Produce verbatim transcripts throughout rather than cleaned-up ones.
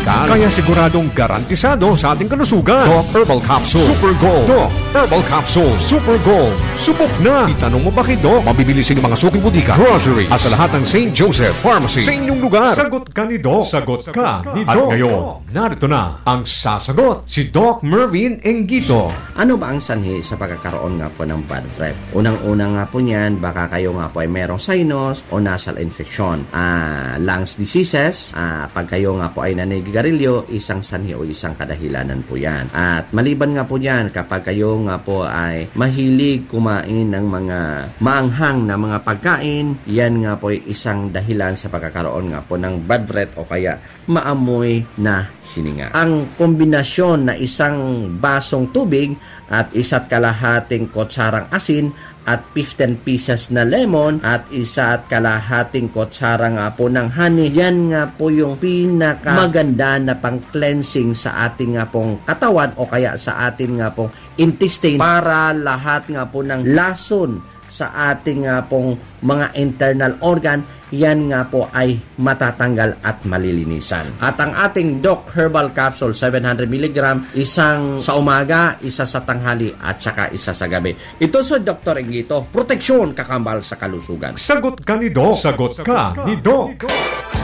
Kaya siguradong garantisado sa ating kalusugan. Doc Herbal Capsule Super Gold. Doc Herbal Capsule Super Gold. Subok na! Itanong mo ba kay Doc? Mabibili sa inyong mga suking botika, groceries, at sa lahat ng Saint Joseph Pharmacy sa inyong lugar. Sagot ka ni Doc. Sagot ka ni Doc. At ngayon, narito na ang sasagot, si Doc Mervin Engito. Ano ba ang sanhi sa pagkakaroon nga po ng bad breath? Unang-una nga po niyan, baka kayo nga po ay merong sinus o nasal infection, ah, lungs diseases, ah, pag kayo nga po ay naninigarilyo, isang sanhi o isang kadahilanan po yan. At maliban nga po dyan, kapag kayo nga po ay mahilig kumain ng mga maanghang na mga pagkain, yan nga po ay isang dahilan sa pagkakaroon nga po ng bad breath o kaya maamoy na hininga. Ang kombinasyon na isang basong tubig at isa't kalahating kutsarang asin at fifteen pieces na lemon at isa at kalahating kutsara nga po ng honey, yan nga po yung pinakamaganda na pang-cleansing sa ating nga pong katawan o kaya sa ating nga pong intestine para lahat nga po ng lason sa ating nga pong mga internal organ, yan nga po ay matatanggal at malilinisan. At ang ating Doc Herbal Capsule, seven hundred milligram, isang sa umaga, isa sa tanghali, at saka isa sa gabi. Ito sa Doktor Engito, proteksyon kakambal sa kalusugan. Sagot ka ni Doc. Sagot ka ni Doc.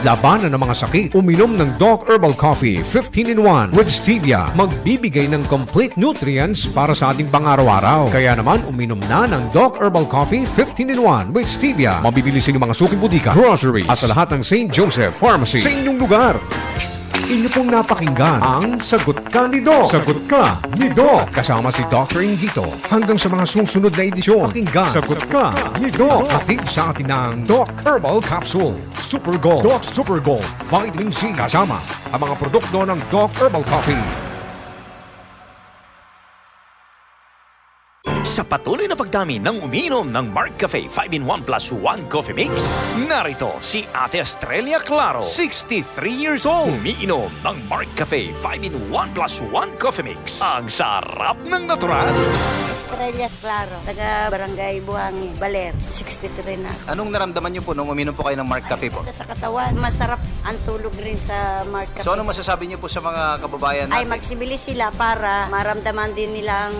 Labanan ang mga sakit. Uminom ng Doc Herbal Coffee fifteen in one with Stevia. Magbibigay ng complete nutrients para sa ating pang-araw-araw. Kaya naman, uminom na ng Doc Herbal Coffee fifteen in one with Stevia. Mabibili sa inyong mga suking botika, groceries, at sa lahat ng Saint Joseph Pharmacy sa inyong lugar. Inyo pong napakinggan ang Sagot ka ni Doc. Sagot ka ni Doc. Kasama si Doctor Ingito. Hanggang sa mga susunod na edisyon, pakinggan Sagot ka ni Doc. Hatid sa atin ng Doc Herbal Capsule Super Gold. Doc Super Gold Vitamin C. Kasama ang mga produkto ng Doc Herbal Coffee. Sa patuloy na pagdami ng umiinom ng Mark Cafe five-in-one plus one Coffee Mix, narito si Ate Estrella Claro, sixty-three years old. Umiinom ng Mark Cafe five-in-one plus one Coffee Mix. Ang sarap ng natural. Estrella Claro, taga Barangay Buhangin, Baler, sixty-three na ako. Anong naramdaman niyo po nung uminom po kayo ng Mark Cafe po? Sa katawan, masarap ang tulog rin sa Mark Cafe. So, ano masasabi niyo po sa mga kababayan natin? Ay, magsibili sila para maramdaman din nilang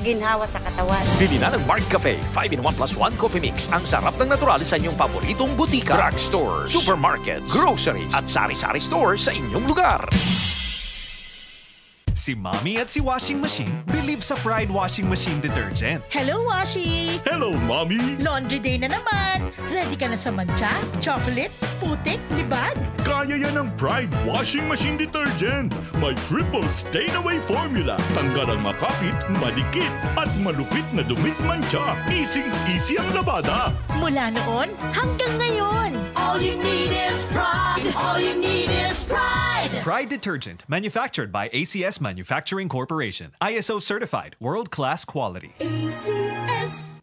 ginhawa sa katawan. Bili na ng Mark Cafe five-in-one plus one Coffee Mix. Ang sarap ng natural sa inyong paboritong butika, drugstores, supermarkets, groceries, at sari-sari store sa inyong lugar. Si Mommy at si Washing Machine believe sa Pride Washing Machine Detergent. Hello, Washi! Hello, Mommy! Laundry day na naman! Ready ka na sa mantsa, chocolate, putik, libag? Kaya yan ng Pride Washing Machine Detergent. May triple stain away formula. Tanggal ang makapit, madikit, at malupit na dumit mantsa. Easy-easy ang labada. Mula noon hanggang ngayon. All you need is Pride. All you need is Pride. Pride Detergent, manufactured by A C S Manufacturing Corporation. I S O certified, world-class quality. A C S.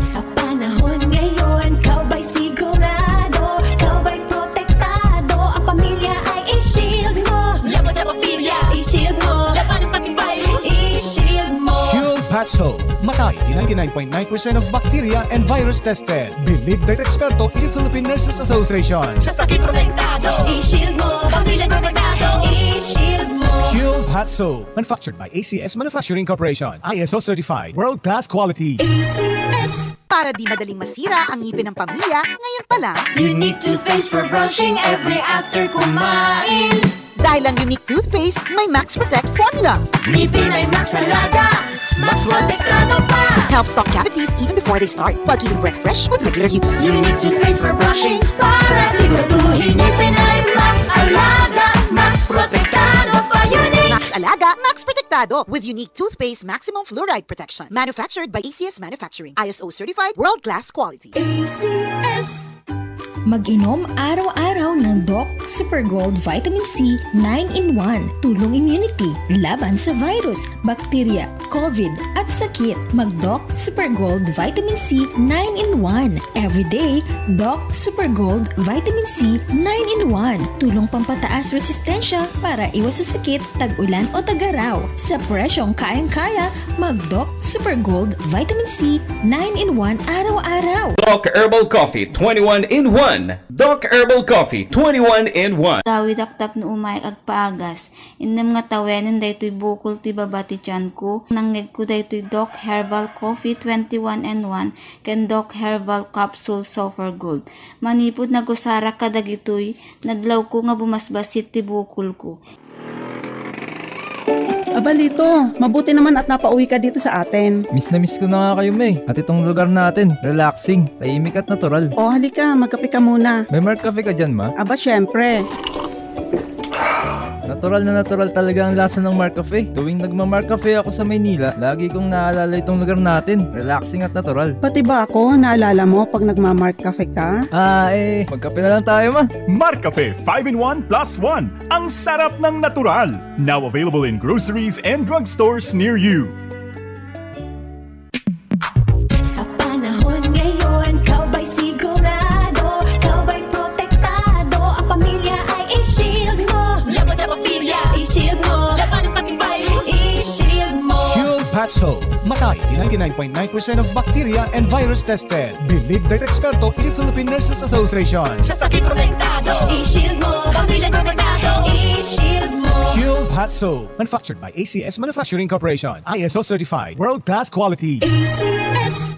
Sa panahon ngayon, ikaw ba'y sigurado? Ikaw ba'y protektado? Ang pamilya ay i-shield mo. Laban sa bakterya. I-shield mo. Labanan pati virus. I-shield mo. Shield Patch Soap. Matay di ninety-nine point nine percent of bacteria and virus tested. Believed by eksperto in Philippine Nurses Association. Sa sakit protektado. I-shield mo. Pamilya protektado. I-shield mo. Shield Hot Soap. Manufactured by A C S Manufacturing Corporation. I S O certified. World class quality. A C S. Para di madaling masira ang ngipin ng pamilya, ngayon pa lang. Unique toothpaste for brushing every after kumain. Dahil ang Unique Toothpaste may Max Protect Formula. Ngipin ay Max Alaga, Max Protektado pa. Helps stop cavities even before they start, while keeping breath fresh with regular use. Unique Toothpaste for brushing para siguraduhin ngipin ay Max Alaga, Max Protektado pa. Unique. Max Alaga, Max Protektado with Unique Toothpaste Maximum Fluoride Protection. Manufactured by A C S Manufacturing. I S O certified, world-class quality. A C S. Mag-inom araw-araw ng Doc Super Gold Vitamin C nine in one. Tulong immunity laban sa virus, bakterya, COVID, at sakit. Mag-Doc Super Gold Vitamin C nine in one. Everyday, Doc Super Gold Vitamin C nine in one. Tulong pampataas resistensya para iwas sa sakit, tag-ulan o tag-araw. Sa presyong kayang-kaya, mag-Doc Super Gold Vitamin C nine in one araw-araw. Doc Herbal Coffee twenty-one in one. Doc Herbal Coffee, twenty-one in one. Gawidak tapno umayek agpaagas. Innem nga tawenen daytoy bukol ti baba ti tianko. Nangngegko daytoy Doc Herbal Coffee twenty-one in one ken Doc Herbal Capsule Super Gold. Manipud nagusarak kadagitoy, nadlawko nga bumasbasit ti bukolko. Abalito, mabuti naman at napauwi ka dito sa atin. Miss na miss ko na nga kayo, May. At itong lugar natin, relaxing, tahimik at natural. O, halika, magkape ka muna. May Mark Cafe ka dyan, ma? Aba, syempre. Natural na natural talaga ang lasa ng Mark Cafe. Tuwing nagma-Mark Cafe ako sa Maynila, lagi kong naalala itong lugar natin. Relaxing at natural. Pati ba ako, naalala mo pag nagma-Mark Cafe ka? Ah, eh, magkape na lang tayo, ma. Mark Cafe five in one plus one. Ang sarap ng natural. Now available in groceries and drugstores near you. Sa panahon ngayon, ikaw ba'y sigurado? Ikaw ba'y protektado? Ang pamilya ay i-shield mo. Laban sa bakterya, i-shield mo. Laban pati virus, i-shield mo. Shield Patso. Matay di ninety-nine point nine percent of bacteria and virus tested. Believed by eksperto in Philippine Nurses Association. Sa sakit protektado, i-shield mo. Pamilya protektado, i-shield mo. Shield Patso. Manufactured by A C S Manufacturing Corporation. I S O certified. World class quality. A C S.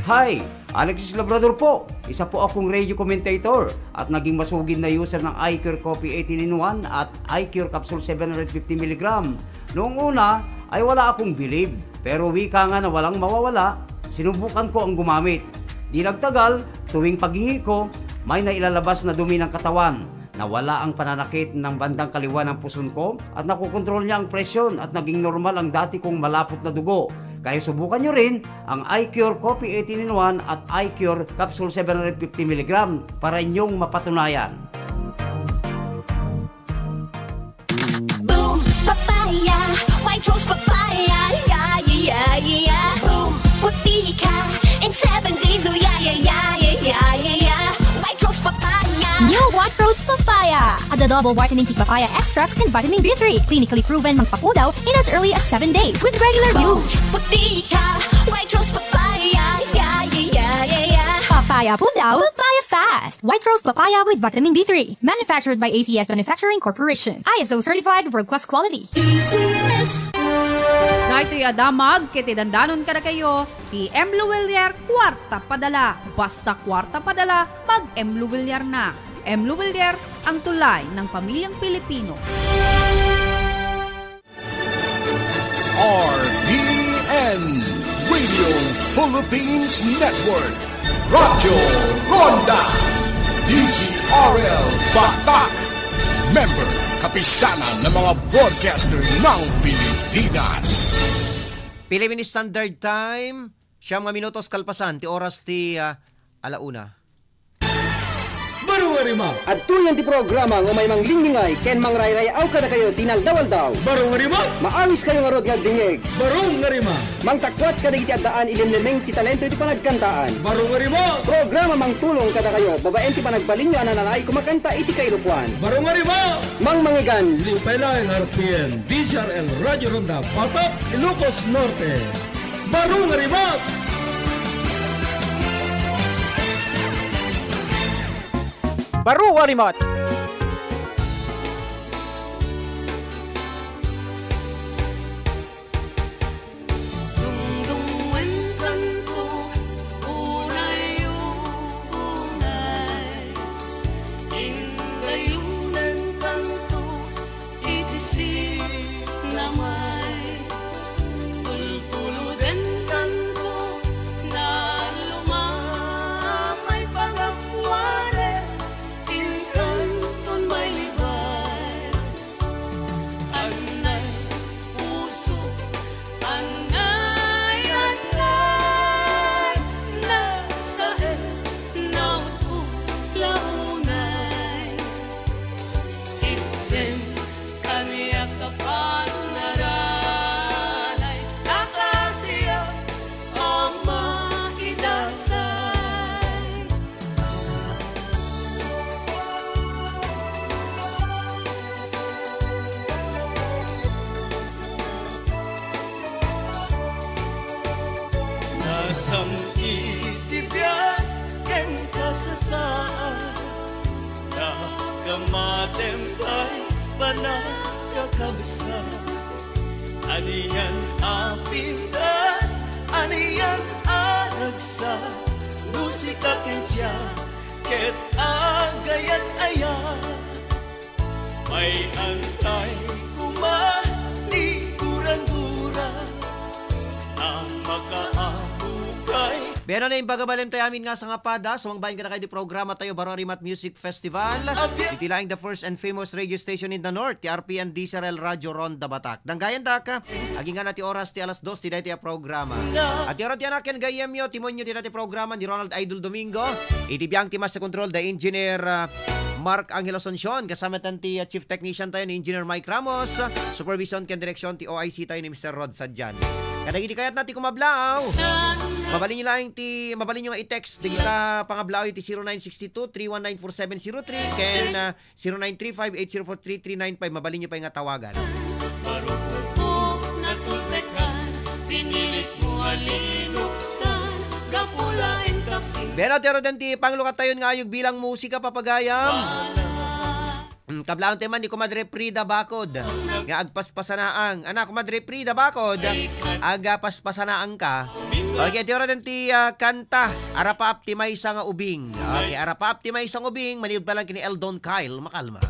Hi! Alexis Labrador po. Isa po akong radio commentator at naging masugid na user ng iCure Coffee eighteen in one at iCure Capsule seven hundred fifty milligram. Noong una ay wala akong bilib, pero wika nga na walang mawawala, sinubukan ko ang gumamit. Di nagtagal, tuwing paghihi ko, may nailalabas na dumi ng katawan. Nawala ang pananakit ng bandang kaliwa ng puson ko at nakokontrol niya ang presyon at naging normal ang dati kong malapot na dugo. Kaya subukan nyo rin ang iCure Coffee eighteen in one at iCure Capsule seven hundred fifty milligram para inyong mapatunayan. Boom Papaya, White Rose Papaya, yeah, yeah, yeah, yeah. Boom, puti ka in seven days, oh yeah, yeah, yeah. White Rose Papaya. New White Rose Papaya, a double whitening tea papaya extracts and vitamin B three, clinically proven magpapudaw in as early as seven days with regular use. Puti ka, White Rose Papaya, yeah, yeah, yeah, yeah. Papaya pudaw, papaya fast. White Rose Papaya with vitamin B three. Manufactured by A C S Manufacturing Corporation. I S O certified world-class quality. A C S. Daytoy a damag ket idandanon kadakayo ti M Luwilier Kuarta Padala. Basta kuarta padala, mag-M Luwilier na. M Luwilier, ang tulay ng pamilyang Pilipino. R P N, Radio Philippines Network, Radyo Ronda, D Z R L Batak, member, Kapisanan ng mga Broadcaster ng Pilipinas. Philippine Standard Time, siyam nga minutos kalpasan ti oras ti, ah, alauna. Baro nga rima. Adtoyen ti programa nga umay manglinglingay ken mangrayray-aw kadakayo ti naldaw-aldaw. Baro nga rima. Maangis kayo ngarud nga agdingngeg. Baro nga rima. Mangtakuat kadagiti addaan ilimlimeng ti talento iti panagkantaan. Baro nga rima. Programa mangtulong kadakayo babaen ti panagbalinyo a nanalaay kumakanta iti kailokoan. Baro nga rima. Mangmangigan. Lipay laeng R P N, D Z R L, Radyo Ronda, Batak, Ilocos Norte. Baro nga rimat! Baro nga rimat! Iti sinamay, tultuludenkanto, naluma, may pagapuanen, inkan Matembay, panagkakabsa. Anian a pintas, anian a ragsak. Musika ken siak, ket agayat-ayat. May antay koma ti gurang-gurang a makaabugay. Beno na imbagabalem tayo amin nga sangapada, sumangbayan ka na kayo di programa tayo, Baro Arimat Music Festival. Iti laing the first and famous radio station in the north, ti R P N D C R L Radio Ronda Batak. Danggayan da ka, agingga na ti oras ti alas dos ti daytoy a programa. At ti oras ti anak ken gayyemyo, timonyo ti daytoy a programa ni Ronald Idol Domingo. Iti biang ti master control, the engineer, ah, Mark Angel Asuncion, kasama tan ti, ah, chief technician tayo ni Engineer Mike Ramos, supervision ken direksyon ti O I C tayo ni Mister Rod Sadian. Kadagiti kayatna ti kumablaaw, mabalin nyo laeng ti, mabalin nyo nga i-text dagita pangablaaw iti zero nine six two, three one nine, four seven zero three ken, ah, zero nine three five, eight zero four, three three nine five. Mabalin nyo pay nga tawagan. Marupok na tultekan, pinilit mo a linuktan, gapu laeng kapin. Beno, ti aro den ti panglukat tayon nga ayog bilang musika, papagayam. Mm, kablaang tayo man ni Kumadre Frida Bakod nga agpaspasanaang. Ana, Kumadre Frida Bakod, agpaspasanaang ka. Okay, ti aro den ti, ah, kanta, Arapaap ti maysa nga ubing. Okay, Arapaap ti maysa nga ubing, manipud pa lang ken ni Eldon Kyle. Makalma.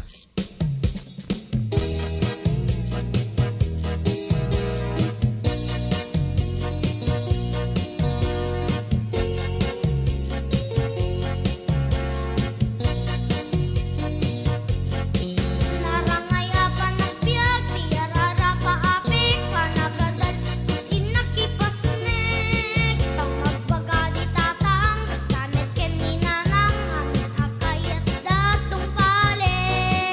Narangay a panagbiag ti ararapaapek, panagadal, innak ipasnek, pangagbaga di tatang, basta met ken ni nanang, amin a kayat da tungpalen.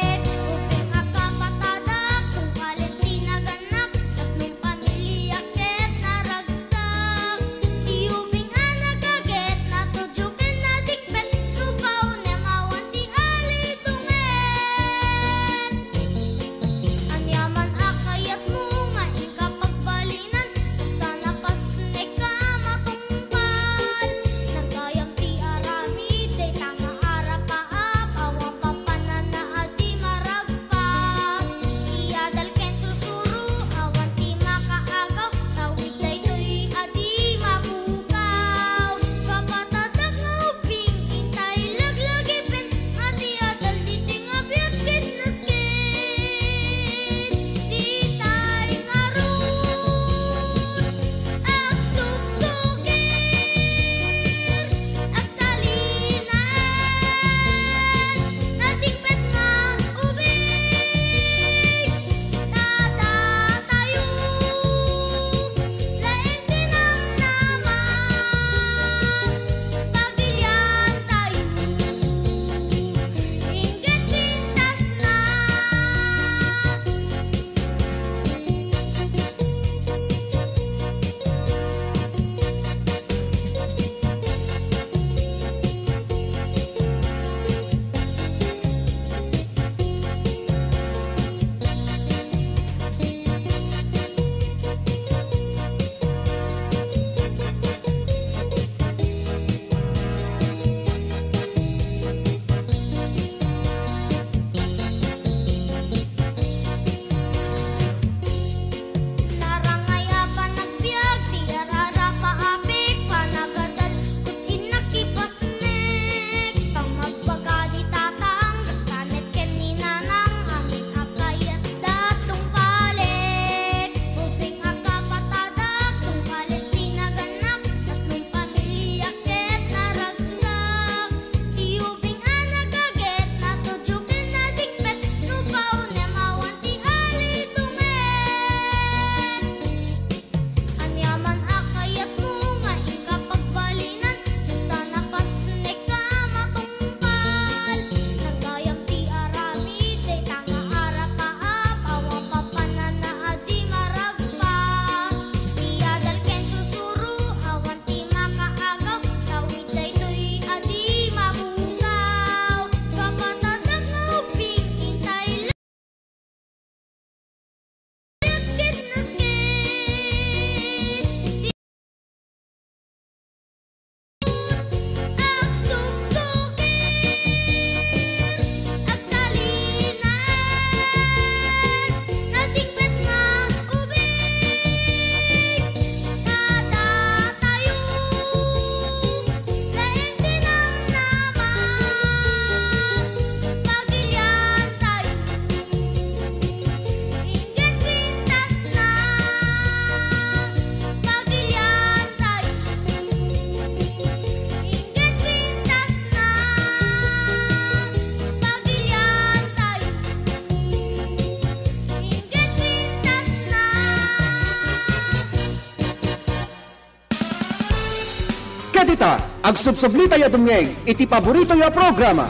Dita, agsubsublitayo a dumngeg iti paboritoyo a programa.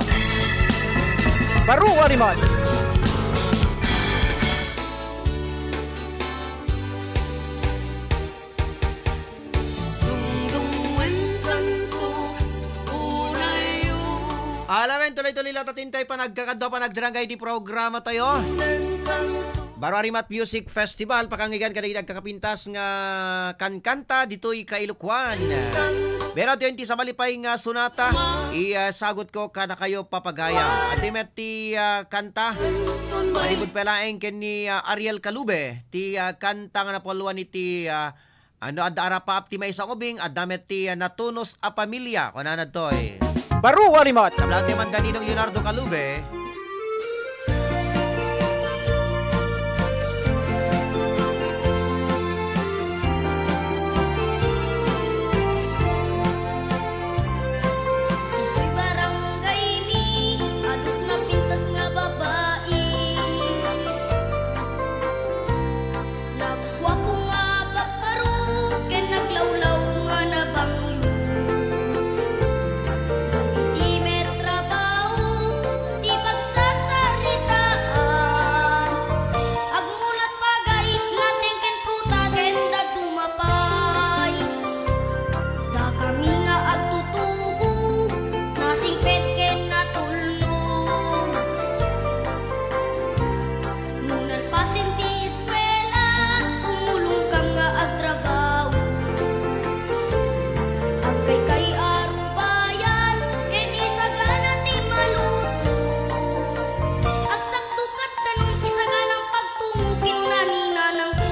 Baro a rimat. Alawen, tuloy-tuloy latta ti intay panagkakadua, panagdarangay ti programa tayo. Baro a rimat Music Festival, pakanggigan kadagiti agkakapintas nga kankanta ditoy Kailukuan. Pero iti sabali pay nga sonata, i, ah, sagot ko kadakayo, Papagayam. Adi met ti, ah, kanta, manipud pay laeng ken ni, ah, Ariel Calube, ti, ah, kanta nga napalwan iti, ah, ano, adda arapaap ti maysa nga ubing, adda met ti, ah, natunos a pamilia, kunana ditoy. Baro a rimat. Kablaat ti man da Ninong Leonardo Calube. Itoy barangay mi, aduna pintas nga babai. Nagguapo nga papparo ken naglawlaw nga nabanglo. Dagiti met trabaho ti pagsasaritaan. Agmulat pagay, nateng ken prutas ken dadduma pay. Dakami nga agtutubo, nasingpet ken natulnog. No nalpasen ti eskuela, tumulongkam nga agtrabaho. Agkaykay a rubayan, ken isagana ti malusog. Agsakto ket danum ti saganang pagtungo kinuna ni nanangko.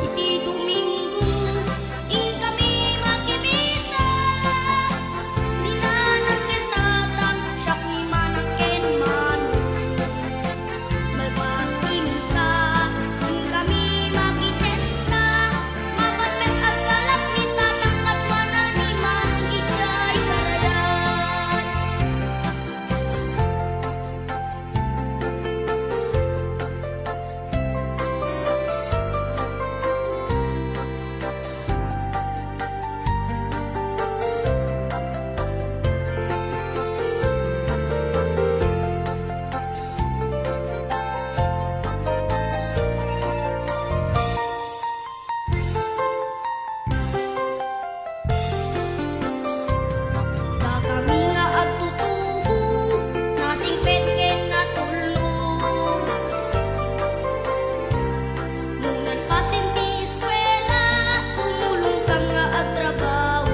Iti Domingo, inkami makimisa. Ni nanang ken tatang, siak ni manang ken manong. Malpas ti misa, inkami makitienda. Mapan met agkalap ni tatang kaduana ni manong idiay karayan. Dakami nga agtutubo, nasingpet ken natulnog. No nalpasen ti eskuela, tumulongkam nga agtrabaho.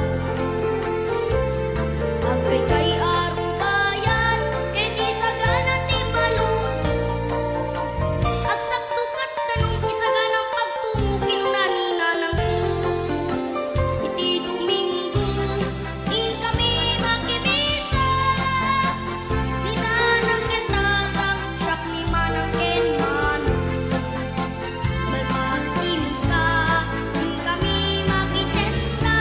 Agkaykay a rubayan, ken isagana ti malusog. Agsakto ket danum ti saganang pagtungo kinuna ni nanangko. Iti Domingo, inkami makimisa. Ni nanang ken tatang, siak ni manang ken manong. Malpas ti misa, inkami makitienda.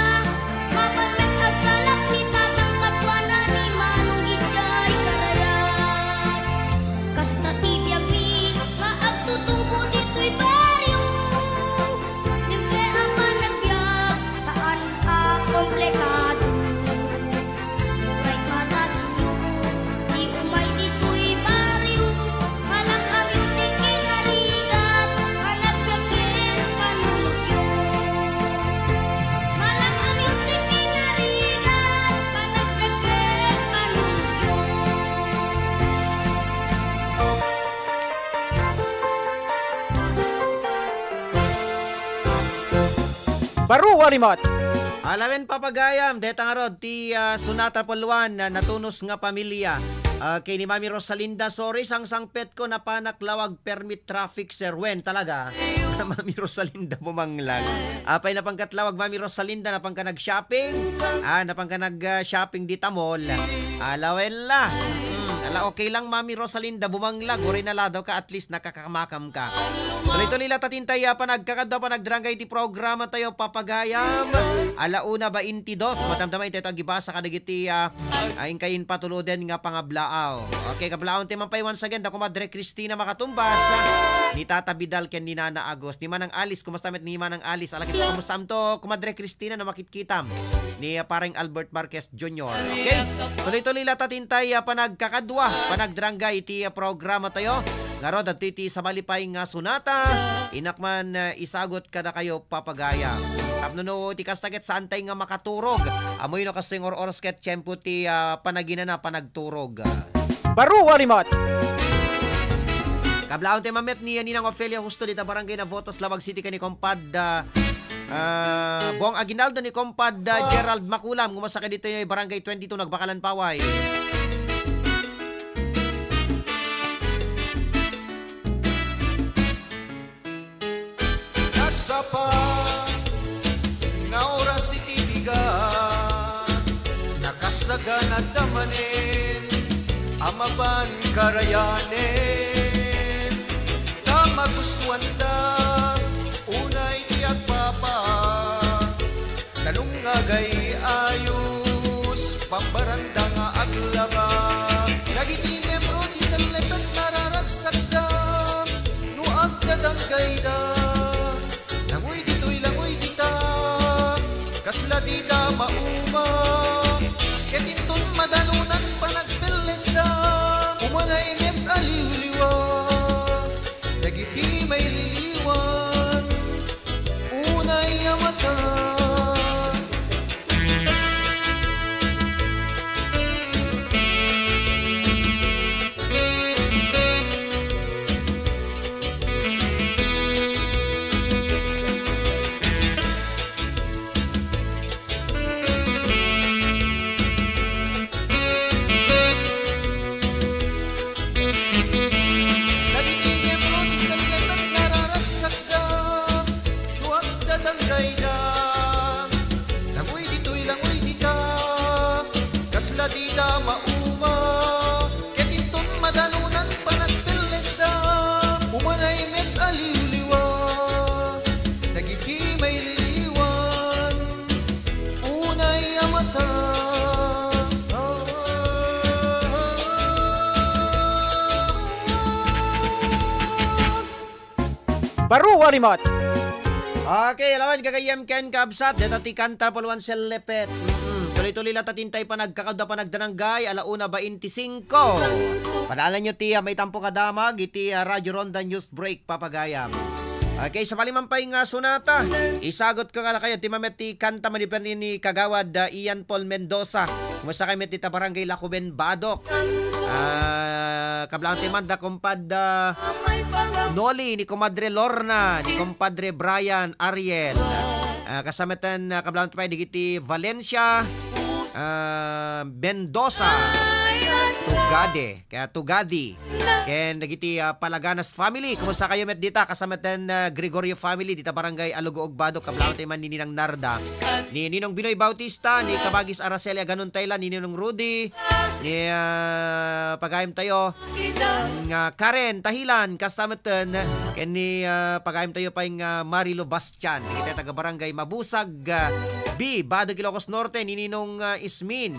Mapan met agkalap ni tatang kaduana ni manong idiay karayan. Kasta ti biagmi nga agtutubo ditoy barrio. Simple a panagbiag, saan a komplikado. Uray kadasinyo ti umay ditoy barrio, malak-amyo ti kinarigat, panagbiag ken panunotyo. Malak-amyo ti kinarigat, panagbiag ken panunotyo. Baro a rimat. Alawen, Papagayam, deta ngarud ti, ah, Sonata Pulwan, ah, Natunos nga Pamilya. Ah, kay ni Mami Rosalinda, sorry, sangsangpet ko, napanak lawag permit traffic, sir. Wen, talaga? Mami Rosalinda, bumanglag. Apay, napan kat lawag, Mami Rosalinda, napan ka nag-shopping? Ah, napan ka nag, ah, shopping dita mall? Alawen la. Mm. Ala, okay lang, Mami Rosalinda, bumanglag, uray naladaw ka, at least nakakamakam ka. Tuloy-tuloy la ta ti intay a panagkakadua, panagdarangay ti programa tayo, Papagayam. Ala una baintidos, madamdama intay to agibasa kadagiti, ah, ah, inkay impatuloden nga pangablaaw. Okay, kablaawentayo man pay once again, da Kumadre Cristina Makatumbas, ni Tata Vidal ken ni Nana Agus, ni Manang Alice, kumusta met ni Manang Alice? Ala ket, kumusta to, Kumadre Cristina, no makitkitam? Ni, ah, Pareng Albert Marquez Junior. Okay? Tuloy-tuloy la ta ti intay, ah, panagkakadua, panagdarangay iti, ah, programa tayo. Ngarud, adtoy ti sabali pay nga sonata, innak man, ah, isagut kadakayo, Papagayam. Tapno no ti kasta ket saantay nga makaturog. Ammoyo no kastoy nga or-oras ket tiempo ti, ah, panaginana, panagturog. Baro a rimat! Kablaawentayo man met ni Ninang Ofelia Justo dita Barangay Navotas, Laoag City, ken ni Kompad, ah, Ah, Bong Aguinaldo ni Kompad, ah, Gerald Makulam, kumusta kayo ditoy Barangay twenty-two, Nagbakalan, Paway? Nasapa nga oras iti bigat, nakasaganadda manen a mapan karayanen, ta magustuanda unay ti agpapa. Talong nga agay-ayos, pambaranda nga aglaba. Dagiti membro ti Sellepet nararagsakda, no agdadanggayda. Langoy ditoy, langoy dita, kasla dita mauma. Ket inton madanonan panagpellesda, umanay met a liwliwa. Dagiti maililiwan, unay a mata. Dagiti miembro ti Sellepet nararagsakda, no agdadanggayda. Langoy ditoy, langoy dita, kasla dita mauma. Ket inton madanonan panagpellesda, umanay met a liwliwa. Dagiti maililiwan, unay a mata. Baro a rimat! Okay, alawan, gagayyem ken kabsat, deta ti kanta puluan Sellepet. Mm-mm. Tuloy-tuloy la ta ti intay panagkakadua, panagdarangay, ala una baintisingko. Padaanan nyo ti, ah, maitampo nga damag iti, ah, Radyo Ronda News Break, Papagayam. Okay, sabali man pay nga sonata. Isagut ko nga la kayo, ti mamet ti kanta madipen ni Kagawad, ah, Ian Paul Mendoza. Kumusta kayo met dita Barangay Lakuben, Badoc? Ah, kablaang ti manda, kumpad, ah, Noli, ni Kumadre Lorna, ni Kumpadre Brian, Ariel. Ah, kasamatan, ah, kablaang ti pay, digiti Valencia, ah, Mendoza, Tugade. Kaya Tugadi. Ken dagiti, ah, Palaganas family. Kumusta kayo met dita? Kasama ten, ah, Gregorio family dita Barangay Alugoog, Badoc, kablaang ti man ni Ninang Narda. Ni Ninong Binoy Bautista, ni Kabagis Araceli Aganon Taylan, ni Ninong Rudy, ni, ah, pagayam tayo, nga Karen Tahilan, kasta met ten, ken ni, ah, pagayam tayo pay nga Marilo Bastian. Dagiti taga Barangay Mabusag, ah, B, Badoc, Ilocos Norte, ni Ninong, ah, Ismin.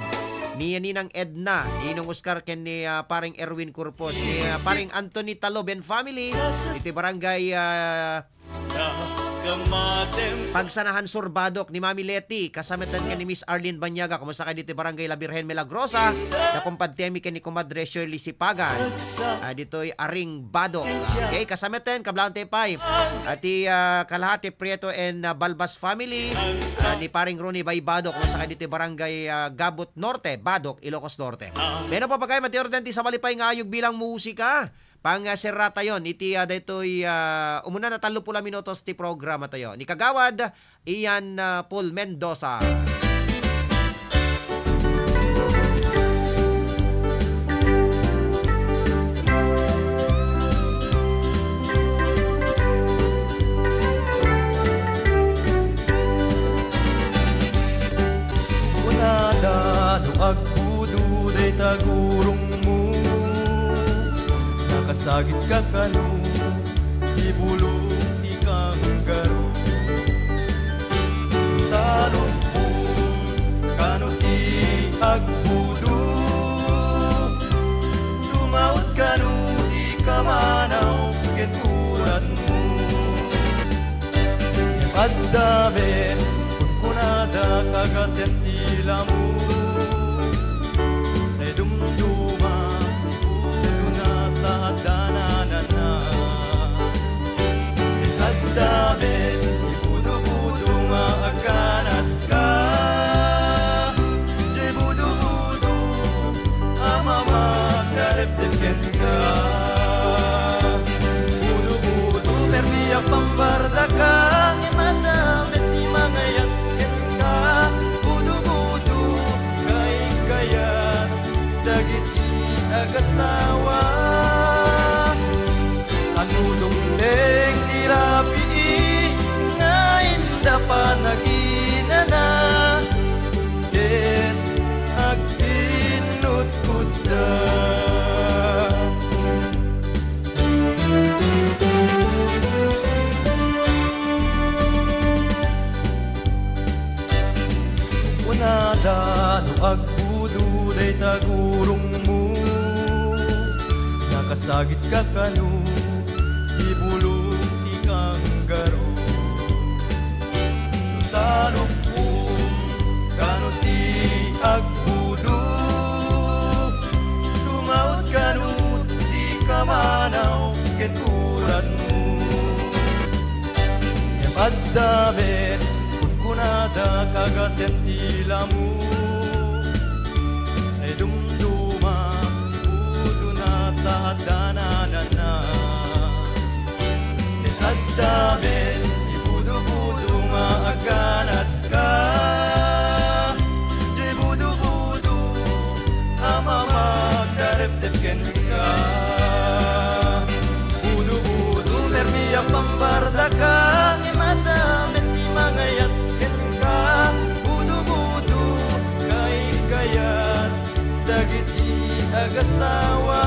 Ni Ninang Edna, ni Ninong Oscar, ken ni, ah, Pareng Erwin Corpus, ni, ah, Pareng Anthony Taloben family, iti barangay, ah, Pagsanahan Sur, Badoc, ni Mami Leti, kasamatan ken ni Miss Arlene Banyaga, kumusta kayo ditoy barangay La Virgen Milagrosa, na kumpad Temi ken ni Kumadre Shirley Sipagan, ah, ditoy Aring Badoc. Okay, kasamatan, kablaang ti pay. Ati, ah, kalahati Prieto and, ah, Balbas family, ah, ni Paring Ronnie Bay Badoc, kung saka dito barangay, ah, Gabot Norte, Badoc, Ilocos Norte. Pero papagay, mati orden ti sabali pay nga ayog bilang musika. Pang, ah, serrata yon, iti, ah, daytoy, ah, umuna na tallo pula minutos ti programa tayo. Ni Kagawad, Ian, ah, Paul Mendoza. Kunada no agpudo dayta gurongmo. Kasagidka kano ti bulong ti kanggaro. Talukbong kano ti agbudo. Tumaud kano ti kamanaw ken uratmo. Adda met kunkunada kagaten ti lamo. Naidumduma ti budona ta adda nanana. Adda met ti budobudo nga agkanaska. Diay budobudo a mamagdarepdep kenka. Budobudo, permi a pambardaka, ngem adda met ti mangayat kenka. Budobudo, kaykayat dagiti agasawa. Ano dumteng ti rabii nga inda panaginana, ket agkinnutkotda. Kunada no agbudo dayta gurongmo, nakasagidka kano ti bulong ti kanggaro. Talukbong kano ti agbudo, tumaud kano ti kamanaw ken uratmo. Ngem adda met kunkunada kagaten ti lamo. Naidumduma ti budona ta adda nanana. Ket adda met ti budobudo nga agkanaska. Diay budobudo a mamagdarepdep kenka. Budobudo, permi a pambardaka, ngem adda met ti mangayat kenka. Budobudo, kaykayat dagiti agasawa.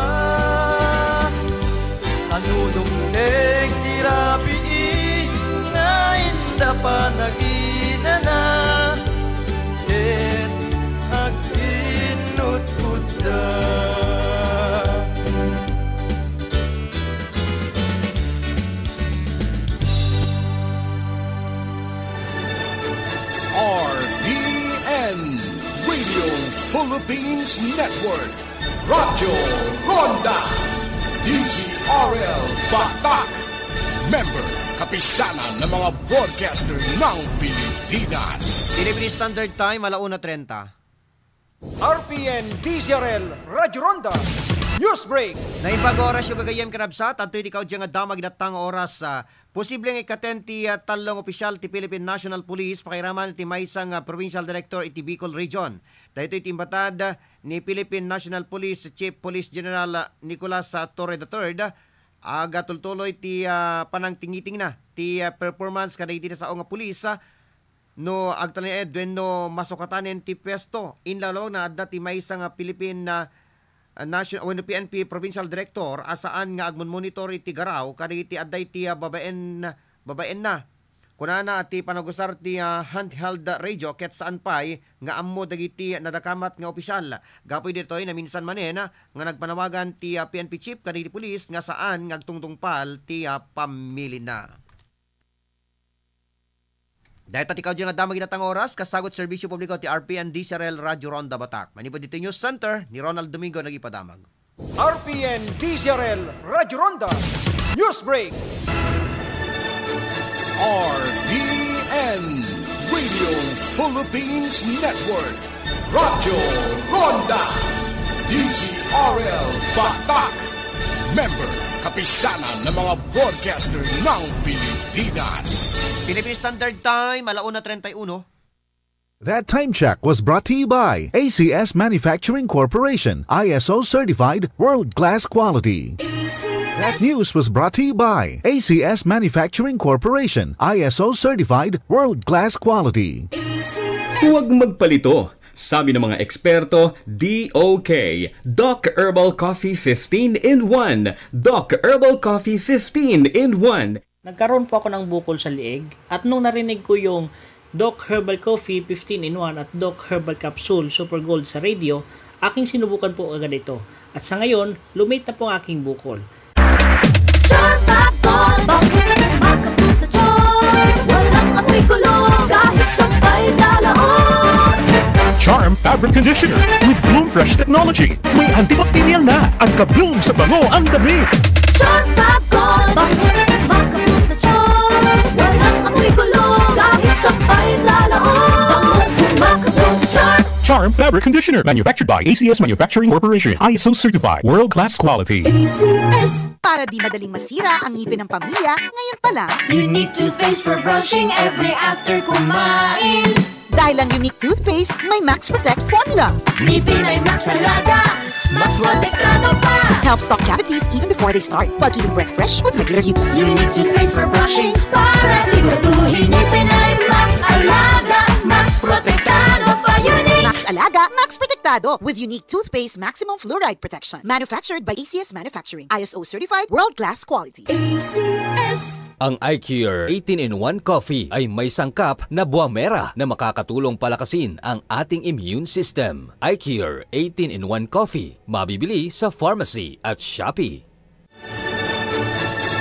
Ano dumteng ti rabii nga inda panaginana, ket agkinnutkotda. R P N, Radio Philippines Network, Radyo Ronda, D Z R L Batak, member, Kapisanan ng mga Broadcaster ng Pilipinas. Philippine Standard Time, ala una trenta. R P N D Z R L Radyo Ronda News Break. Naimbag nga orasyo gagayyem, kanabsat, adtoy ti kaudyan nga damag inatta nga oras. Ah, posible nga ikkaten ti, ah, tallo nga opisyal ti Philippine National Police pakairaman iti maysa nga provincial director iti Bicol Region. Daytoy ti imbatad, ah, ni Philippine National Police Chief Police General, ah, Nicolas, ah, Torre the third, ah, agatultuloy ti, ah, panangtingitingna ti, ah, performance kadagiti nasao nga pulis, ah, no agtalinaed wenno masukatanen ti puesto. Inlawlawna, adda ti maysa nga Philippine, ah, Nation-, wenno P N P Provincial Director a saan nga agmon-monitor iti garaw kadagiti adda iti, ah, babaen-, babaenna. Kunana a ti panagusar ti, ah, handheld radio ket saan pay nga ammo dagiti nadakamat nga opisyal. Gapu ditoy, naminsan manen nga nagpanawagan ti, ah, P N P chief kadagiti pulis nga saan nga agtungtungpal ti, ah, pamilina. Dayta ti kaudyan nga damag inatta nga oras, kasagut serbisyo publiko ti R P N D Z R L Radyo Ronda Batak. Manipud ditoy News Center, ni Ronald Domingo nagipadamag. R P N D Z R L Radyo Ronda News Break. R P N Radio Philippines Network. Radyo Ronda, D Z R L Batak. Member, Kapisanan ng mga Broadcaster ng Pilipinas. Philippine Standard Time, ala una treinta y uno. That time check was brought to you by A C S Manufacturing Corporation, I S O certified, world-class quality. That news was brought to you by A C S Manufacturing Corporation, I S O certified, world-class quality. Huwag magpalito. Sabi ng mga eksperto, D O K. Doc Herbal Coffee fifteen in one. Doc Herbal Coffee fifteen in one. Nagkaroon po ako ng bukol sa liig at nung narinig ko yung Doc Herbal Coffee fifteen in one at Doc Herbal Capsule Super Gold sa radio, aking sinubukan po agad ito. At sa ngayon, lumit na po ang aking bukol. Charm Fab Gold, bakit makapul sa charm? Walang amoy kulo kahit sampay sa laot. Charm Fabric Conditioner with Bloom Fresh Technology. May antibacterial na ang ka-bloom sa bango ang damit. Charm Fab Gold, bakit makapul sa charm? Walang amoy kulo kahit sampay sa laot. Bangong makapul sa charm. Charm Fabric Conditioner, manufactured by A C S Manufacturing Corporation, I S O certified, world-class quality. A C S. Para di madaling masira ang ngipin ng pamilya, ngayon pa lang. Unique toothpaste for brushing every after kumain. Dahil ang Unique Toothpaste may Max Protect Formula. Ngipin ay Max Alaga, Max Protektado pa. Help stop cavities even before they start, while keeping breath fresh with regular use. Unique Toothpaste for brushing para siguraduhin ngipin ay Max Alaga, Max Protektado pa. Unique. Max Alaga, Max Protektado with Unique Toothpaste Maximum Fluoride Protection. Manufactured by A C S Manufacturing. I S O certified, world-class quality. A C S. Ang iCure eighteen-in-one Coffee ay may sangkap na buwamera na makakatulong palakasin ang ating immune system. iCure eighteen-in-one Coffee, mabibili sa pharmacy at Shopee.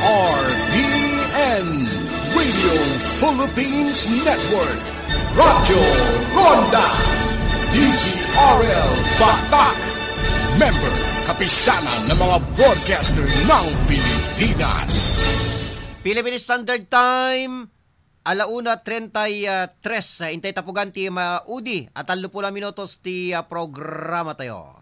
R P N, Radio Philippines Network, Radyo Ronda, D Z R L Batak, member, kapisanan ng mga broadcaster ng Pilipinas. Philippine Standard Time, alauna treinta y tres. Intay tapugan ti maudi a tallopulo a minutos ti, ah, programa tayo.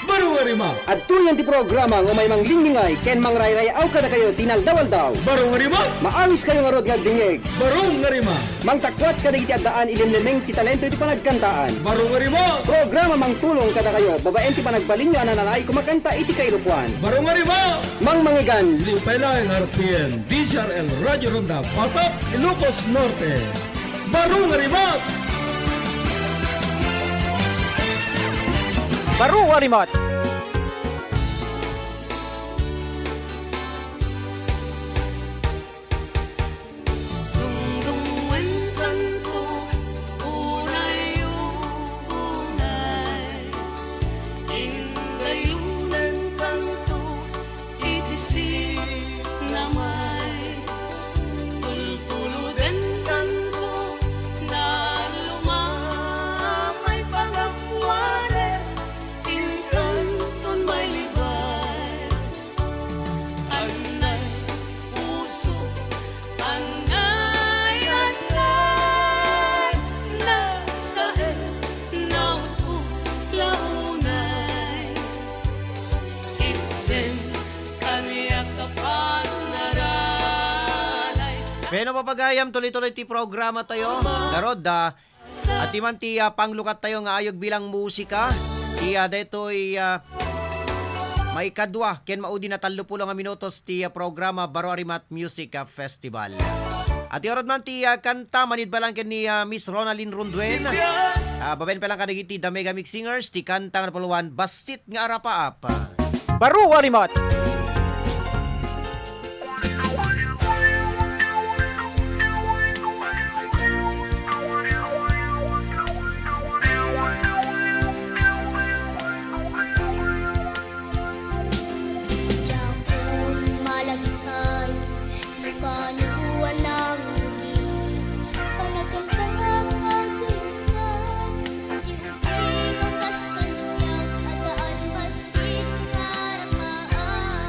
Baro nga rima. Adtoyen ti programa nga umay manglinglingay ken mangrayray-aw kadakayo ti naldaw-aldaw. Baro nga rima. Maawiskayo ngarud nga agdingngeg. Baro nga rima. Mangtakuat kadagiti addaan ilimlimeng ti talento iti panagkantaan. Baro nga rima. Programa mangtulong kadakayo babaen ti panagbalinyo a nananaay kumakanta iti kailokoan. Baro nga rima. Mangmangigan. Lipay laeng R P N, D Z R L Radyo Ronda, Batak, Ilocos Norte. Baro nga rima. Baro nga rima. Dungdungen kanto, unay, unay, indayunen kanto, iti sinamay. Tultuludenkanto, nalumamay pagapuanen, inkanton mailibay. Annay puso, annay, annay, nasaen, nautula unay. Itden kaniak a panaranay. Bueno, papagayam, tuloy-tuloy ti programa tayo. Ngarud, ah, at di man ti, ah, panglukat tayo nga ayog bilang musika. Ti, ah, daytoy, ah, maikadua ken maudi na tallopulo nga minutos ti, ah, programa Baro a Rimat Music, ah, Festival. At iurod man ti, ah, kanta, manidbalang ken ni, ah, Miss Ronaldin Ronduen. Ah, babaen pa lang kadagiti The Mega Mix Singers, ti kanta nga napuluan, Bassit nga Arapaap. Baro a Rimat. Diakon malagipay, no kano a nangugit, panagkanta nga paglubsan, ti uging a kas kaniak, adda a bassit nga arapaap.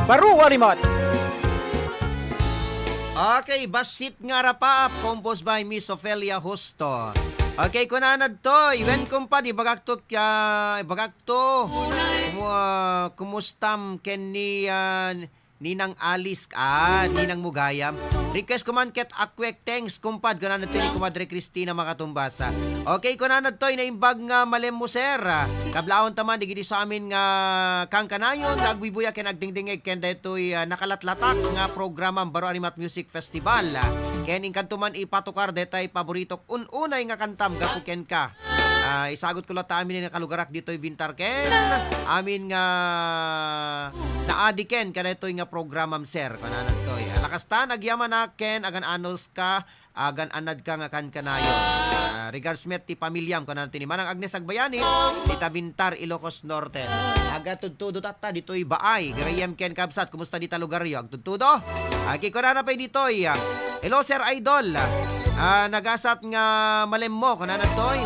Baro a Rimat. Okay, Bassit nga Arapaap, composed by Miss Ofelia Justo. Okay, kunanad toy, wen kumpad, ibagak to, ah, ibagak to. Kumu-, ah, kumustam ken ni, ah, Ninang Alice, ah, Ninang Mugayam. Request ko man ket Akwek, thanks, kumpad, kunanad toy ni Kumadre Christina Makatumbasa. Okay, kunanad toy, naimbag nga malem mo, sir. Ah, kablaon ta man, digiti sa amin nga kankanayon, nga agbuybuya ken agdingdingeg ken daytoy, ah, nakalatlatak nga programam Baro a Rimat Music Festival. Ah, ken inkanto man ipatukar detay paboritok un-unay nga kantam gapu kenka. Ah, isagut ko latta amin nga kalugarak ditoy Vintar ken amin nga naadi ken kadaytoy nga programam, sir. Kunanad toy. Ah, lakas tan agyamanak ken agan-anos ka, agan-anad ka nga kankanayon. Ah, regards met ti pamiliam, kunanad ti ni Manang Agnes Agbayani, ti Tabintar, Ilocos Norte. Agatudtudo tatta ditoy baay, gayyem ken kabsat, kumusta dita lugaryo? Agtudtudo? Agkikunana pay ditoy, ah, hello, Sir Idol. Ah, nagasat nga malemmo, kunana toy.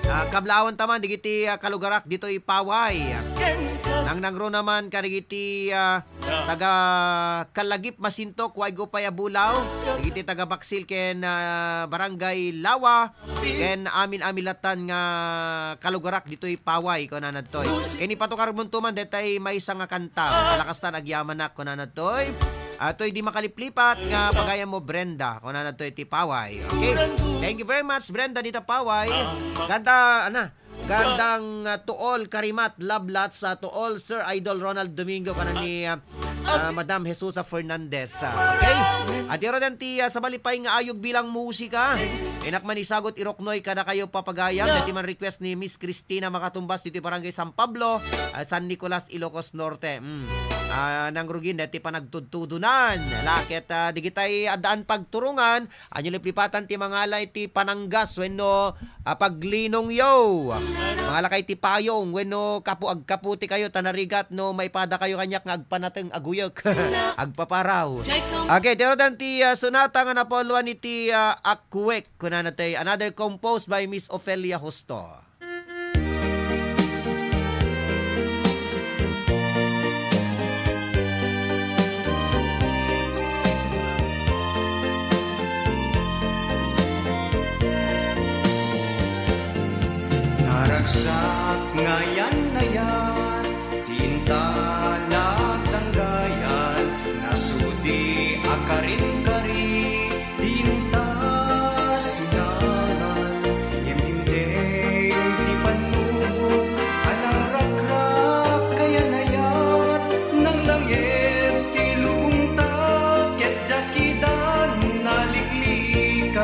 Ah, kablawan taman, digiti, ah, kalugarak, ditoy Paway. Nangnangro naman, kadagiti, ah, taga Kalagip, Masintok, Waygo, Payabulaw, digiti taga Baksil ken, ah, Barangay Lawa, ken amin-amin latan nga kalugarak ditoy Paway, kunana toy. Ken ipatukar mo to man, detay maysa nga kanta, lakas tan agyamanak, kunana toy. Atoy di makaliplipat nga pagayam mo, Brenda, kunana toy ti Paway. Okay? Thank you very much, Brenda, dita Paway. Ganda, ana, Gandang, ah, to all Karimat, love lots, ah, to all Sir Idol Ronald Domingo, kanan ni, ah, ah, Madam Jesusa Fernandez. Ah, okay? At iro den ti, ah, sabali pay nga ayog bilang musika. Inak man isagot iroknoy kada kayo papagayam. Dati man request ni Miss Christina Makatumbas dito Barangay San Pablo, ah, San Nicolas, Ilocos Norte. Mm. Ah, nang rugin, dati panagtudtudunan. Laket, ah, digitay addaan pagturungan, Anyo liplipatan ti mangala iti pananggas wenno, ah, paglinongyo. Mangalakayo ti payong wenno kapu-, agkaputi kayo ta narigat no maipada kayo kaniak nga agpanateng, aguyek, agpaparaw. Okay, ti orodan ti, ah, sonata nga napauluan iti, ah, Akwek. Kunana toy, another composed by Miss Ofelia Justo. Naragsak nga yan-ayat, ti inta nagdanggayan, nasudi a karin-kari, ti inta sinangan, ngem dimteng ti pannubok a narakrak, kayan-ayat, nanglanged ti lubongta, ket diak ida naliklikan.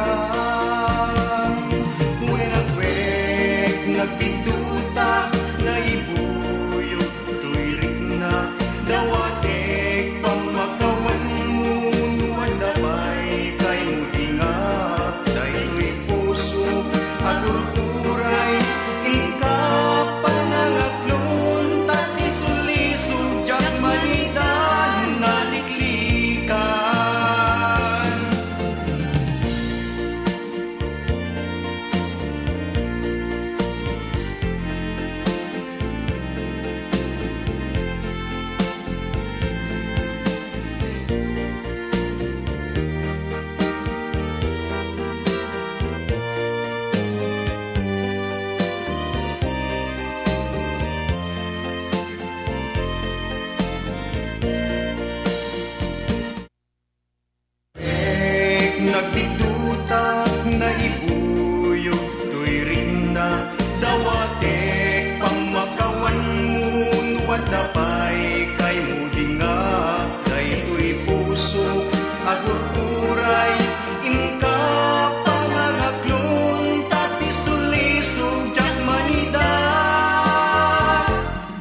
Wen Akwek, nagbiddota, naibuyok, toy rikna, dawatek pammakawanmo, no adda pay kaymo, dingak daytoy pusok a turturay, inka panangaklon, ta ti sulisog diak man ida naliklikan. Nagbiddota, naibuyok toy rikna, dawatek pammakawanmo, no adda pay kaymo, dingak daytoy pusok a turturay, inka panangaklon, ta ti sulisog diak man ida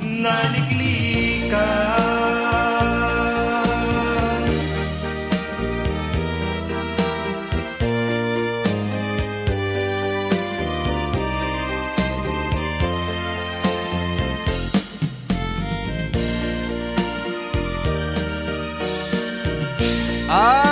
naliklikan.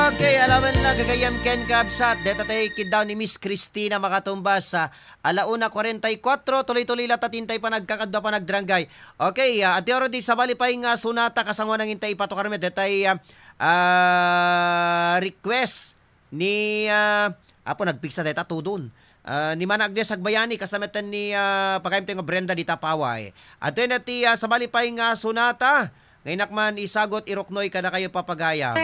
Okay, alam Gagayam ken kabsat, deta tay kiddaw ni Miss Christina makatumbas sa ala una kuarenta y kuatro, tuloy-tuloy la ta tintay panagkakadua panagdranggay. Okay, ah, ati oras di sabali pay nga sonata kasanguan nangintay ipatukar met detay, ah, ah, request ni, ah, apo nagpiksa deta tudon. Ah, ni Mana Agnes Agbayani, kasamatan ni, ah, pagayam tayo nga Brenda di Tapaway. Ato na ti, ah, sabali pay nga sonata. Ngaynak man isagot iruknoy kadakayo papagayam.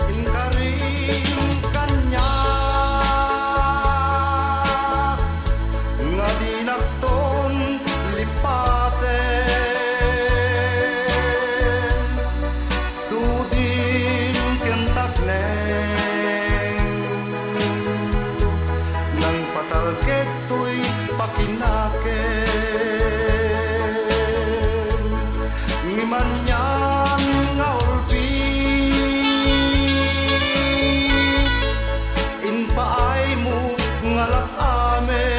Inkarin kaniak nga dinakton lipaten, sudin ken takneng, nangpatalked toy pakinaken, ngem anian nga ulpi, impaaymo nga lak-amek,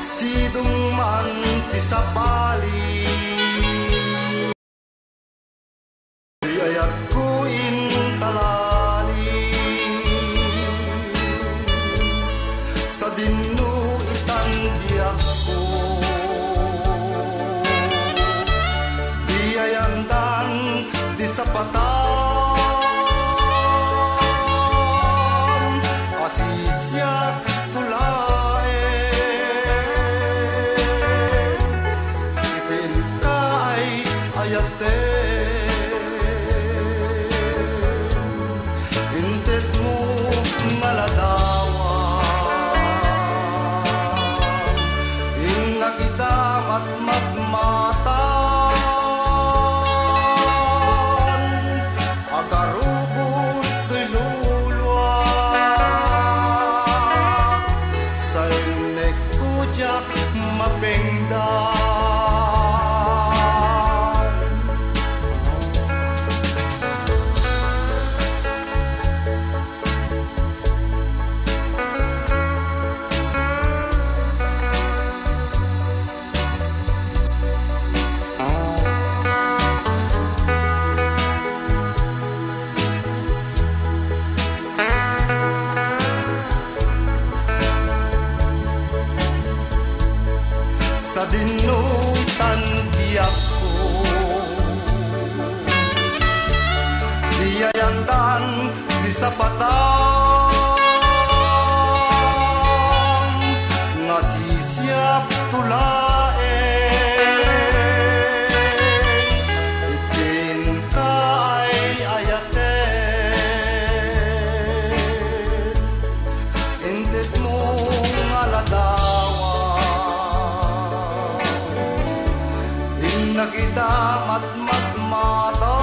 sidong man ti sabali. Di ayatko intalali, sadinno itan biagko. Di ayandan ti sapatan, asisiak to laeng. Iti inka ay ayaten, intedmo nga ladawan. Innak ita matmatmatan, agarubos toy luluak. Sainekko diak mapengdan. Sadinno itan biagko, di ayandan ti sapatan, nga sisiak to laeng. Iti inka ay ayaten, intedmo nga ladawan. Innak ita matmatmatan,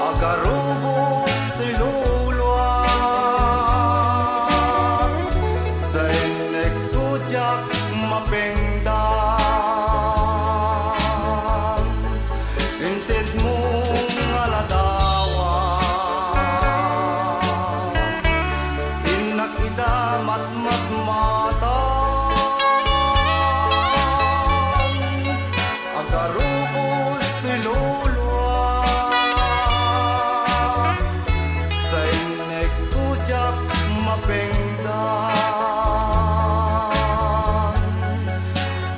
agarubos toy luluak. Sainekko diak mapengdan, intedmo nga ladawan. Innak ita matmatmatan, agarubos toy luluak. Sainekko diak mapengdan,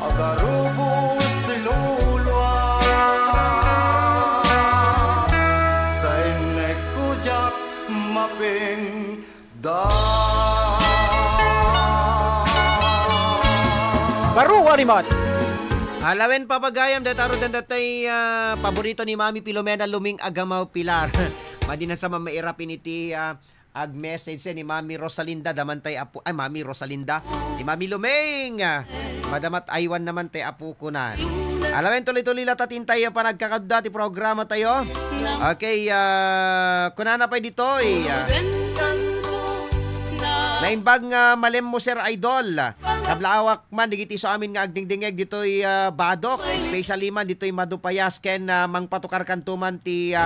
agarubos toy luluak. Sainekko diak mapengdan. Baro, Wariman. Alawen papagayam, dataro dandatay, ah, paborito ni Mami Filomena Luming Agamaw Pilar. Madi na sa mamairap initi, ah, ag-message ni Mami Rosalinda, damantay apo, ay, Mami Rosalinda. Ni Mami Luming, ah, madamat aywan naman tay apo kunan. Alawen, tuloy-tuloy latta ti intay a panagkakadda ti programa tayo. Okay, ah, kunana pay ditoy, ah, naimbag nga malem mo, Sir Idol. Kablaawak man, digiti isu amin nga agdingdingeg ditoy, ah, Badoc, especially man ditoy Madupayas, ken, ah, mangpatukar kanto man ti, ah,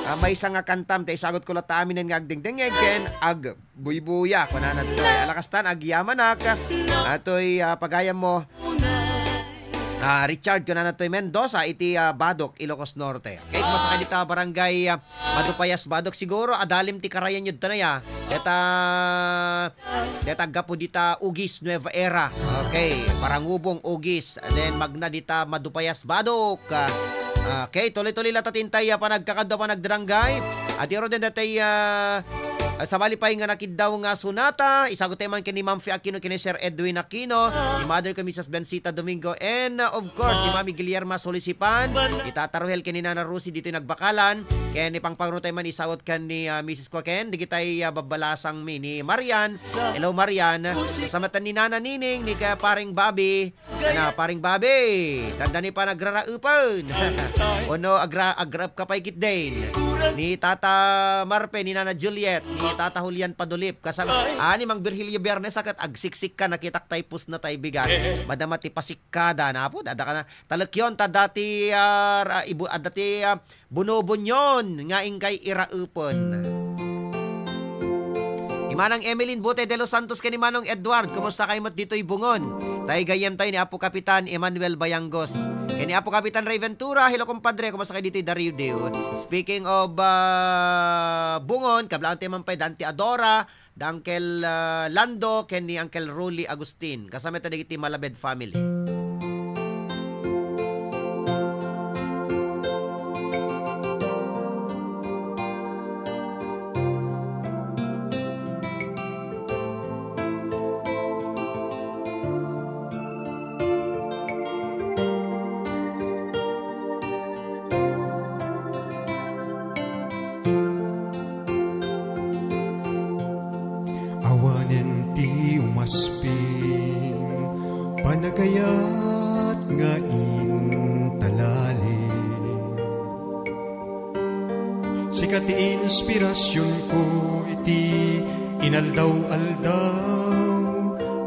ah, maysa nga kantam, ta isagut ko latta aminen nga agdingdingeg, ken ag- Buybuya, kunana toy. Alakastan, agyamanak. Atoy, ah, pagayam mo. Ah, Richard, kunana toy Mendoza, iti, ah, Badoc, Ilocos Norte. Okay, kumusta ka dita barangay, ah, Madupayas, Badoc? Siguro, adalim ti karayan yun tanay, ah. Deta, deta aggapu dita Ugis, Nueva Era. Okay, Parangubong, Ugis. Then, magna dita Madupayas, Badoc. Ah, okay, tuloy-tuloy latta ti intay, ah, panagkakadda, panagdarangay. At iro din datay, ah, Ah, sabali pay nga nakiddaw nga sunata, isagut tayo man ken ni Ma'am Fe Aquino, ken ni Sir Edwin Aquino, ni Mother ko, Missus Bensita Domingo, and, uh, of course, ni Mami Guillerma Solisipan, ni Tata Rohel, ken ni Nana Rosie ditoy nagbakalan, ken ni Pangpangro tayo man isagut ken ni, uh, Missus ko ken, digitay, uh, babbalasang mi ni Marian. Hello, Marian. Kasamatan ni Nana Nining, ni ka-, paring Bobby, Ana, paring Bobby, tanda ni pa nagraraepen. Ono, agra-, agraep ka pay ketdin. Ni Tata Marpe, ni Nana Juliet, ni Tata Julian Padulip. Kasam-, ah, ni Mang Virgilio Biernes, akat agsiksik ka, nakitak tay pus na tay bigat. Madama ti pasikkada, na po, dada ka na. Talekyon, ta dati, ah, ra-, ibu-, ah, dati, ah, Bunobunyon nga inkay iraepen. Ni Manang Emeline Bote de los Santos ken ni Manong Edward, kumusta kayo met ditoy Bungon? Tay gayyem tayo ni Apo Kapitan Emmanuel Bayangos. Ken ni Apo Kapitan Ray Ventura, hello, kumpadre, kumusta kayo ditoy Dariudiw? Speaking of, ah, Bungon, kablawan tayo man pay Dante Adora, da Uncle, ah, Lando, ken ni Uncle Rolly Agustin. Kasama ita dagiti Malabed family. Awanen ti umasping, panagayat nga intalalim. Sika ti inspirasionko iti inaldaw-aldaw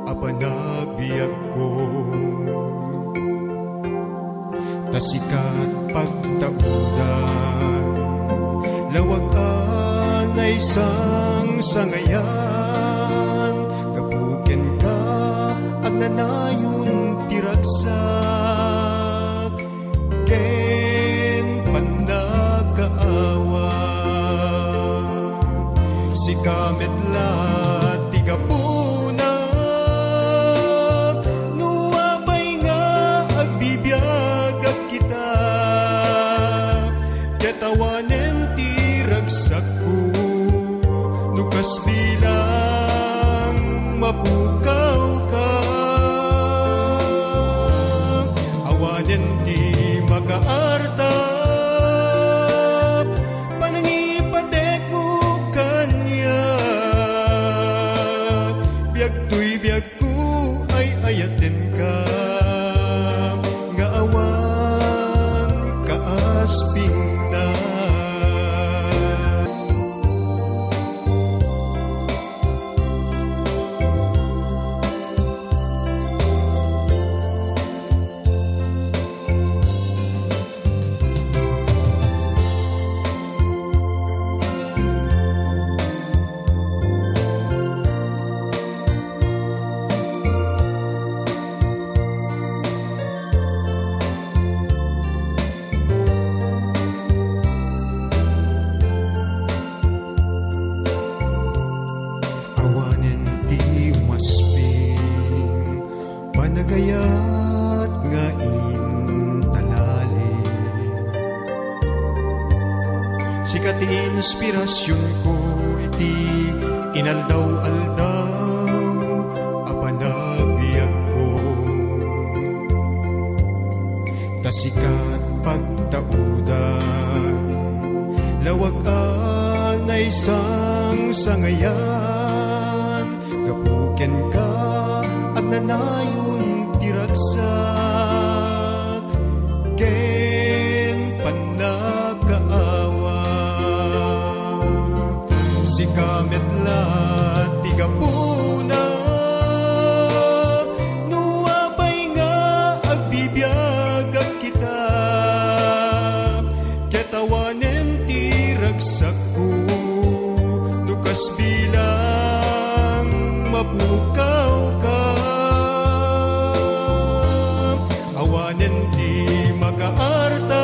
a panagbiagko. Ta sika ti pagtaudan, lawag a naisangsangayan, gapu kenka, agnanayon ti ragsak ken pannakaawat. Sika met la ti gapuna no apay nga agbibiagak kita, ket awanen ti ragsakko no kas bilang mapukawka. Awanen ti makaartap, panangipatekmo kaniak. Biag toy biagko, ay-ayatenka, nga awan kaaspingna. Awanen ti umasping, panagayat nga intalalim. Sika ti inspirasionko iti inaldaw-aldaw a panagbiagko. Ta sika ti pagtaudan, lawag a naisangsangayan, gapu kenka, agnanayon ti ragsak Bilang mapukawka, awanen ti makaartap,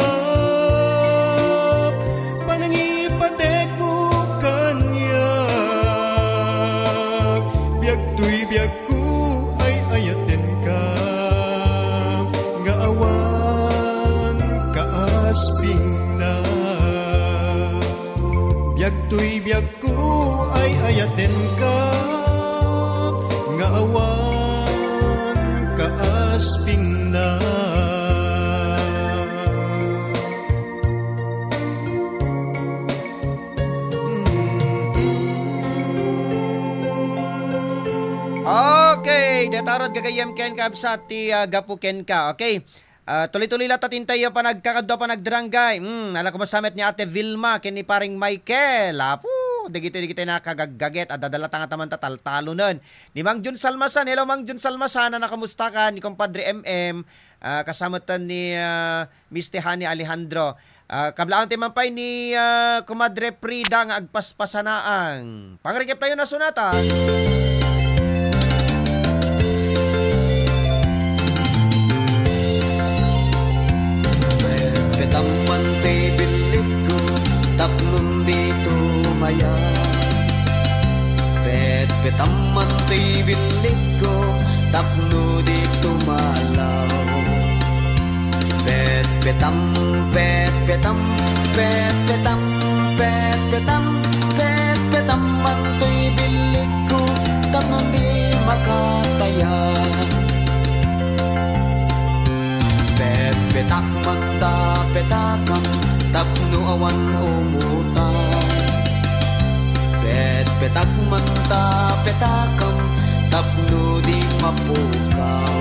panangipatekmo kaniak. Biag toy biagko, ay-ayatenka, nga awan kaaspingna. Biag toy biag ko, ay-ayatenka, nga awan kaaspingna. Okay, deta rod gagayyem ken kabsat ti, ah, gapu kenka. Okay. Ah, tuloy-tuloy latta ti intay panagkakadua, panagdaranggay. Hmm, ala, kumusta met ni Ate Vilma ken ni Paring Michael? Apo, dagitoy, dagitoy nakagaggaget. Adda latta nga taman ta taltalonen. Ni Mang Jun Salmasan. Hello, Mang Jun Salmasan. Ana, kumusta ka? Ni Compadre M M. Ah, kasametan ni, ah, Miss Tehani Alejandro. Ah, kablaantayo man pay ni, ah, Comadre Frida nga agpaspasanaang. Pangrikep tayo na sonata. Petpetamman ti billitko tapno di tumaya. Petpetamman ti billitko tapno di tumalaw. Petpetam, petpetam, petpetam, petpetam, petpetamman ti billitko tapno di makataya. Petpetakman ta petakam tapno awan umutang. Petpetakman ta petakam tapno di mapukaw.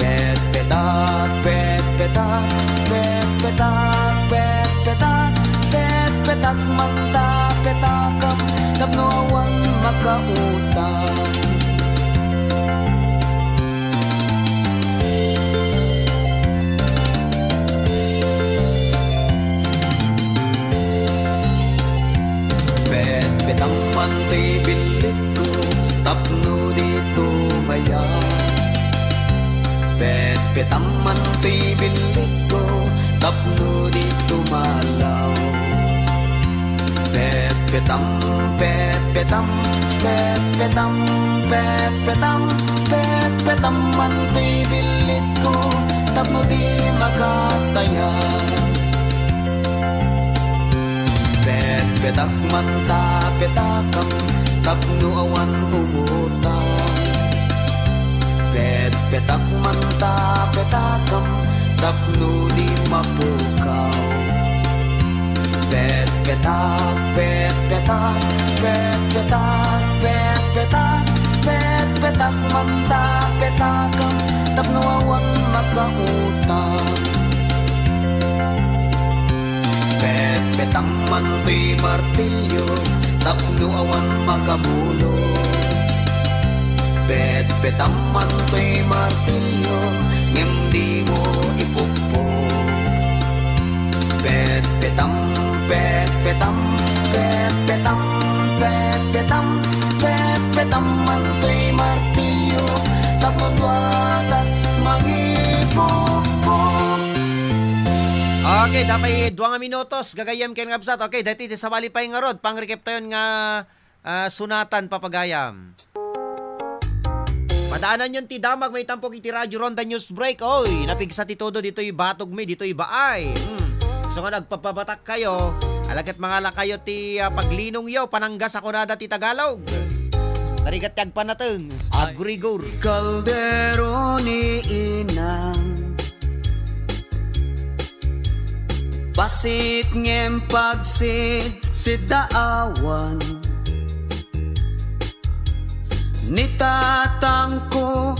Petpetak, petpetak, petpetak, petpetak, petpetakman ta petakam tapno awan makautang. Petpetamman ti billitko tapno di tumaya. Petpetamman ti billitko tapno di tumalaw. Petpetam, petpetam, petpetam, petpetam, petpetamman ti billitko tapno di makataya. Petpetakman ta petakam tapno awan umutang. Petpetakman ta petakam tapno di mapukaw. Petpetak, petpetak, petpetak, petpetak, petpetakman ta petakam tapno awan makautang. Petpetamman ti martilyo tapno awan makabulo. Petpetamman ti martilyo ngem dimo ipukpok. Petpetam, petpetam, petpetam, petpetam, petpetamman ti martilyo tapno duatak mangipukpok. Okay, dapay dua nga minutos, gagayyem ken kabsat. Okay, daytoy ti sabali pay ngarud, pangrikep tayon nga, ah, sunatan, papagayam. Padaananyon ti damag maitampok iti Radyo Ronda News Break. Oy, napigsa ti todo ditoy batog mi, ditoy baay. Hmm. So nga nagpapabatak kayo, alaket mangala kayo ti, ah, paglinong yo, pananggas a kunada ti Tagalog. Tarigat ti agpanateng, agrigor. Kaldero ni Inang. Bassit ngem pagsidsidaawan ni tatangko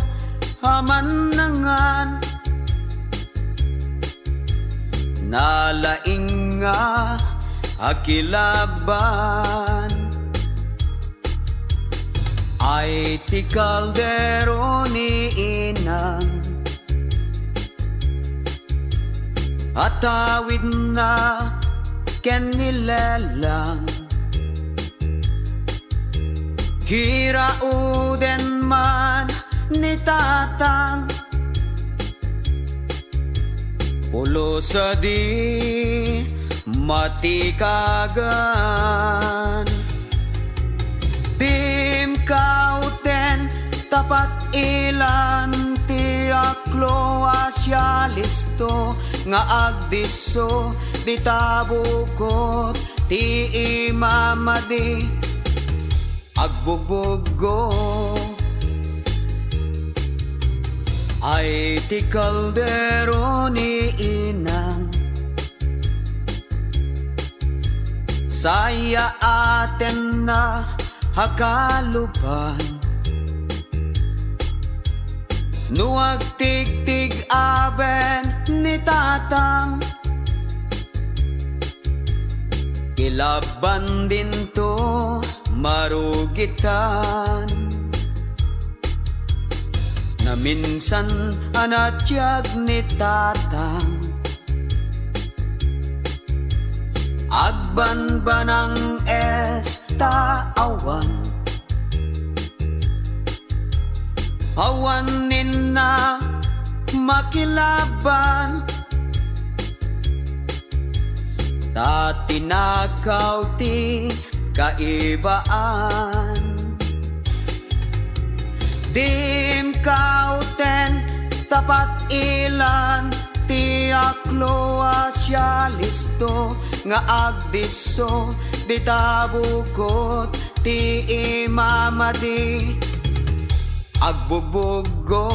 a mannangan. Nalaing nga akilaban. Ay ti kaldero ni Inang, atawidna ken ni Lelang. Kirauden man ni Tatang, pulos a di matikagan. Dimkauten ta pat-ilan ti aklo a sialisto nga agdisso dita bukot ti imamadi. Agbugbuggo ay ti kaldero ni inang. Sayaatenna a kaluban. No agtigtig-aben ni Tatang, kilaban dinto marugitan. Naminsan a natiag ni Tatang, agbanbanang esta awan. Awan ninna makilaban, ta tinakaw ti kaibaan. Dimkauten ta pat-ilan ti aklo a sialisto nga agdisso dita bukot ti imamadi. Agbugbuggo.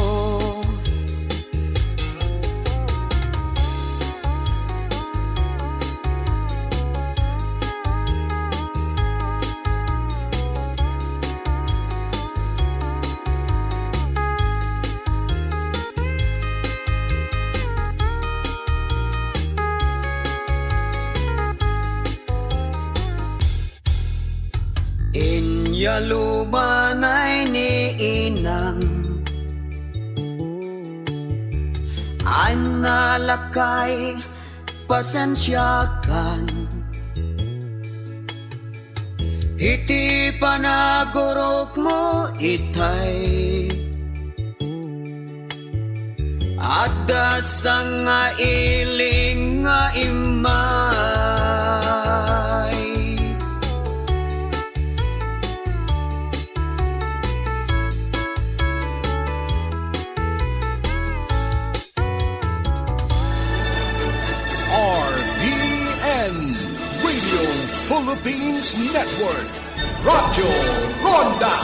Inyalubanay ni inang, anna lakay, pasensiakan. Iti panagurokmo itay, adda sangailing nga immay. R P N, Radio Philippines Network, Radyo Ronda,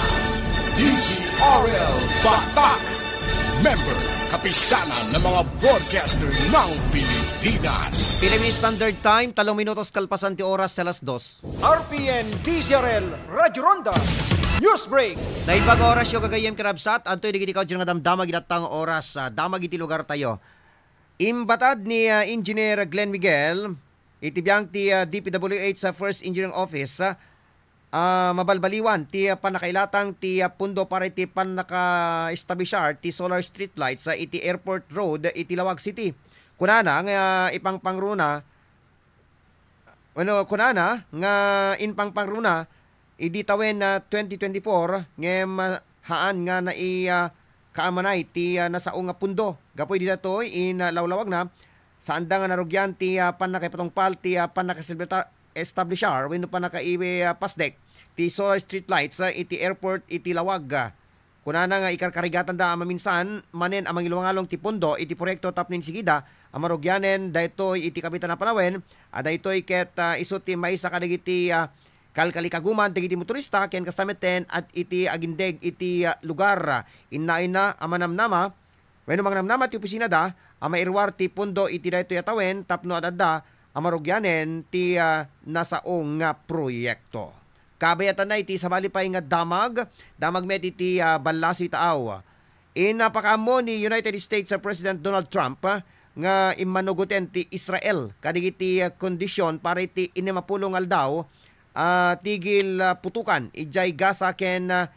D Z R L Batak, member, Kapisanan ng mga Broadcaster ng Pilipinas. Philippine Standard Time, talong minutos kalpasan ti oras ti alas dos. R P N D Z R L Radyo Ronda News Break. Naimbag a orasyo, gagayyem, kinabsat, adtoy dagiti kaudyo nga damdamag iti natang oras, ah, damag iti lugartayo. Imbatad ni, ah, Engineer Glenn Miguel, iti biang ti, ah, D P W H sa First Engineering Office, ah, ah, mabalbaliwan ti, ah, pannakailatang ti, ah, pundo para iti pannaka-establishar ti solar streetlights, ah, iti Airport Road iti Laoag City. Kunana nga, ah, ipangpangruna, Wenno, kunana nga impangpangruna idi tawen, ah, twenty twenty-four, ngem, ah, haan nga nai-, ah, kaamanay ti, ah, nasao nga pundo. Gapu idi datoy in, ah, lawlawagna, saanda nga narugian ti, ah, pannakaipatungpal ti, ah, pannaka-establishar wenno pannakaiwi, ah, pasdek ti solar street lights, ah, iti airport iti Laoag. Kunana nga ikarkarigatanda a maminsan manen a mangiluangalong ti pundo iti proyekto tapno insigida a marugianen daytoy iti kabitan a panawen, a daytoy ket, ah, isu ti maysa kadagiti, ah, kalkalikaguman dagiti motorista ken kasta metten a iti agindeg iti, ah, lugar. Innaayna a manamnama wenno mangnamnama ti opisinada a mairuar ti pundo iti daytoy a tawen tapno ad-adda a marugianen ti, ah, nasao nga proyekto. Kabayatanna iti sabali pay nga damag, damag met iti, ah, ballasi taaw. Innapakaammo ni United States, ah, President Donald Trump, ah, nga immanugoten ti Israel kadagiti, ah, kondisyon para iti innem a pulo nga aldaw, ah, tigil, ah, putokan idiay Gaza ken, ah,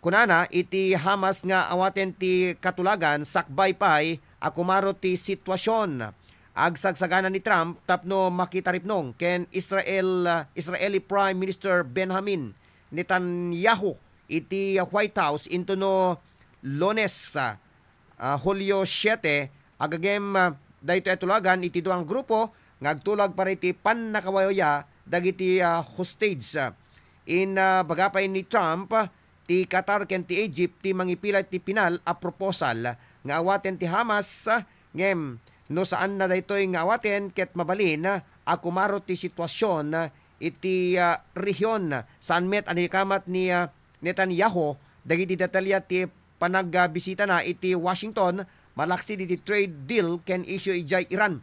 kunana iti Hamas nga awaten ti katulagan sakbay pay a kumaro ti sitwasyon. Agsagsagana ni Trump tapno makitaripnong ken Israel, ah, Israeli Prime Minister Benjamin Netanyahu iti, ah, White House intono Lunes, ah, ah, Hulyo siete, agagem, ah, daytoy a tulagan iti dua a grupo nga agtulag para iti pannakawayawaya dagiti, ah, hostage. In, ah, baga pay ni Trump, ti Qatar ken ti Egypt ti mangipila iti pinal a proposal nga awaten ti Hamas, ngem no saanna daytoy nga awaten ket mabalin a kumaro ti situasion iti, ah, rehion, saan met a naikamat ni, ah, Netanyahu dagiti detalye ti panagbisitana iti Washington malaksid iti trade deal ken issue idiay Iran.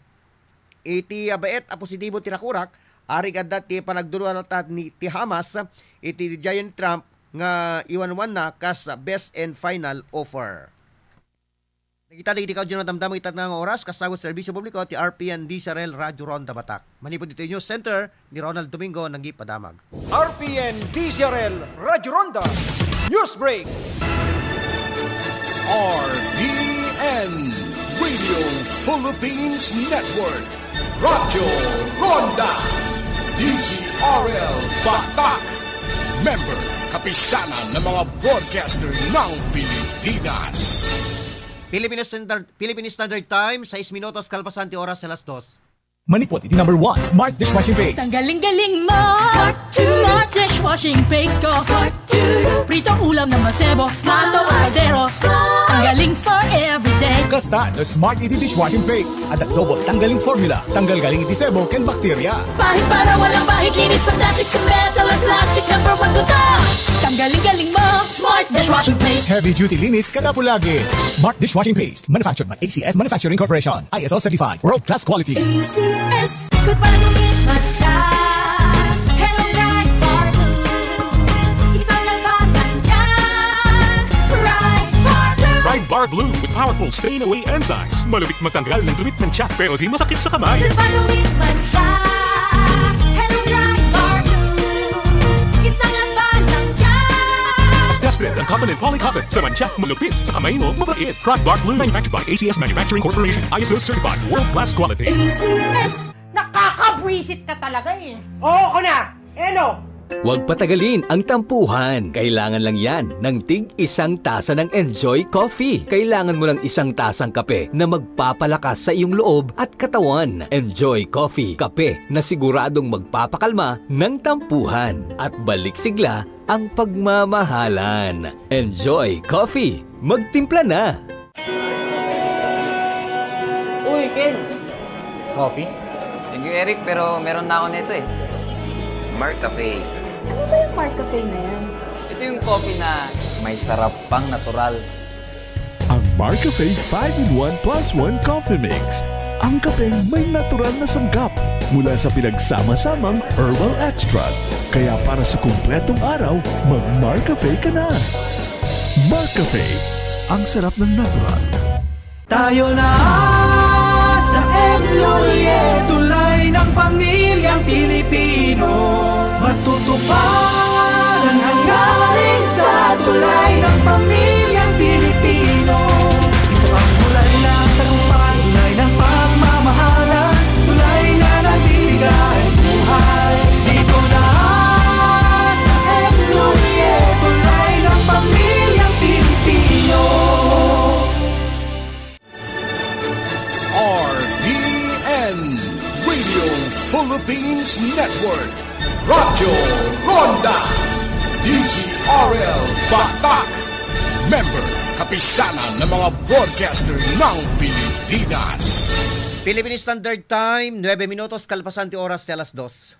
Iti, ah, baet a positibo ti rakurak, arig adda ti panagdulwalata ni ti Hamas iti diayen Trump nga iwanwanna kas best and final offer. Dagita dagiti kaudyo nga damdama ita nga oras, kasawat serbisyo publiko ti R P N D C R L Radyo Ronda Batak. Manipud iti News Center ni Ronald Domingo nangipadamag. R P N D C R L Radyo Ronda News Break. R P N Radio Philippines Network. Radyo Ronda. D C R L Batak. Member, Kapisanan ng mga Broadcaster ng Pilipinas. Philippine Standard, Philippine Standard Time, sais minutos kalpasan ti oras sa alas dos. Manipud iti number one Smart Dishwashing Paste. Tanggaling-galing mo! Smart to! Smart dishwashing paste ko! Smart to! Prito ulam ng masebo, plato o kaldero. Smart! Tanggaling for everyday. Kasta no Smart iti dishwashing paste, adda double tanggaling formula. Tanggal galing iti sebo ken bakterya. Pahid para walang bahid, linis fantastic sa metal at plastic, number one ko to. Tanggaling-galing mo, Smart dishwashing paste. Heavy duty linis kada pulagi. Smart dishwashing paste, manufactured by A C S Manufacturing Corporation. I S O certified. World class quality. A C S. Good para gumit matcha. Hello, Bright Bar Blue. Isang labanan yan. Bright Bar Blue. Bright Bar Blue with powerful stain away enzymes. Malupit magtanggal ng dumi at mantsa, pero di masakit sa kamay. Good para gumit matcha. Hello, Bright Bar Blue. Isang labanan yan. Tested ang cotton and polycotton. Sa mantsa, malupit. Sa kamay mo, mabait. Bright Bar Blue. Manufactured by A C S Manufacturing Corporation. I S O certified. World class quality. A C S. Nakakabwisit ka talaga eh. Oo, ko na! Eh, no? Huwag patagalin ang tampuhan. Kailangan lang yan ng tig isang tasa ng Enjoy Coffee. Kailangan mo lang isang tasang kape na magpapalakas sa iyong loob at katawan. Enjoy Coffee, kape na siguradong magpapakalma ng tampuhan at balik sigla ang pagmamahalan. Enjoy Coffee. Magtimpla na! Uy, Ken! Coffee? Thank you, Eric, pero meron na ako nito eh. Marcafe. Ano ba yung Marcafe na yan? Ito yung coffee na may sarap pang natural. Ang Marcafe five-in-one plus one Coffee Mix. Ang kapeng may natural na sangkap mula sa pinagsama-samang herbal extract. Kaya para sa kumpletong araw, mag-Marcafe ka na. Marcafe, ang sarap ng natural. Tayo na sa M Lhuillier, tulay ng pamilyang Pilipino. Matutupad ang hangarin sa tulay ng pamilyang Pilipino. Ito ang tulay ng tagumpay, tulay ng pagmamahalan, tulay na nagbibigay buhay. Dito na sa M Lhuillier, tulay ng pamilyang Pilipino. R P N, Radio Philippines Network, Radyo Ronda, D Z R L Batak, member, Kapisanan ng mga Broadcaster ng Pilipinas. Philippine Standard Time, nuebe minutos kalpasan ti oras ti alas dos.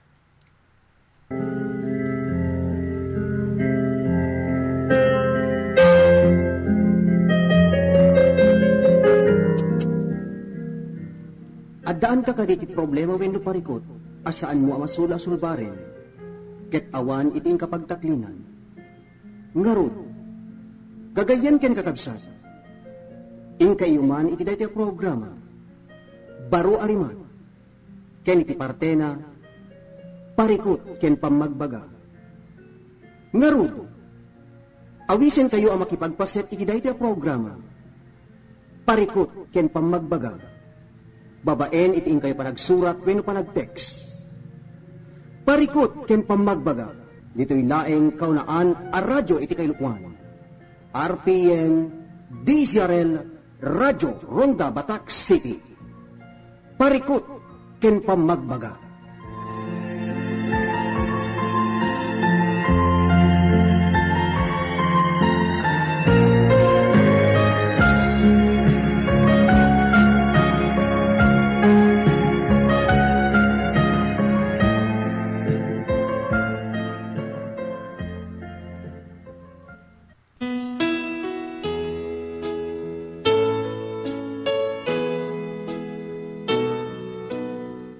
Addaanka kadi iti problema wenno parikut a saanmo a masula a sulbaren, ket awan iti inkapagtaklinan? Ngarud, gagayyem ken kakabsat, inkayyo man iti daytoy a programa, Baro a Rimat, ken iti partena, Parikut ken Pammagbaga. Ngarud, awisenkayo a makipagpaset iti daytoy a programa, Parikut ken Pammagbaga, babaen iti inkayo panagsurat wenno panag-text. Parikut ken Pammagbaga, Ditoy laeng kaunaan a radyo iti kailukoan, R P N, D Z R L, Radyo Ronda Batac City. Parikut ken pammagbaga.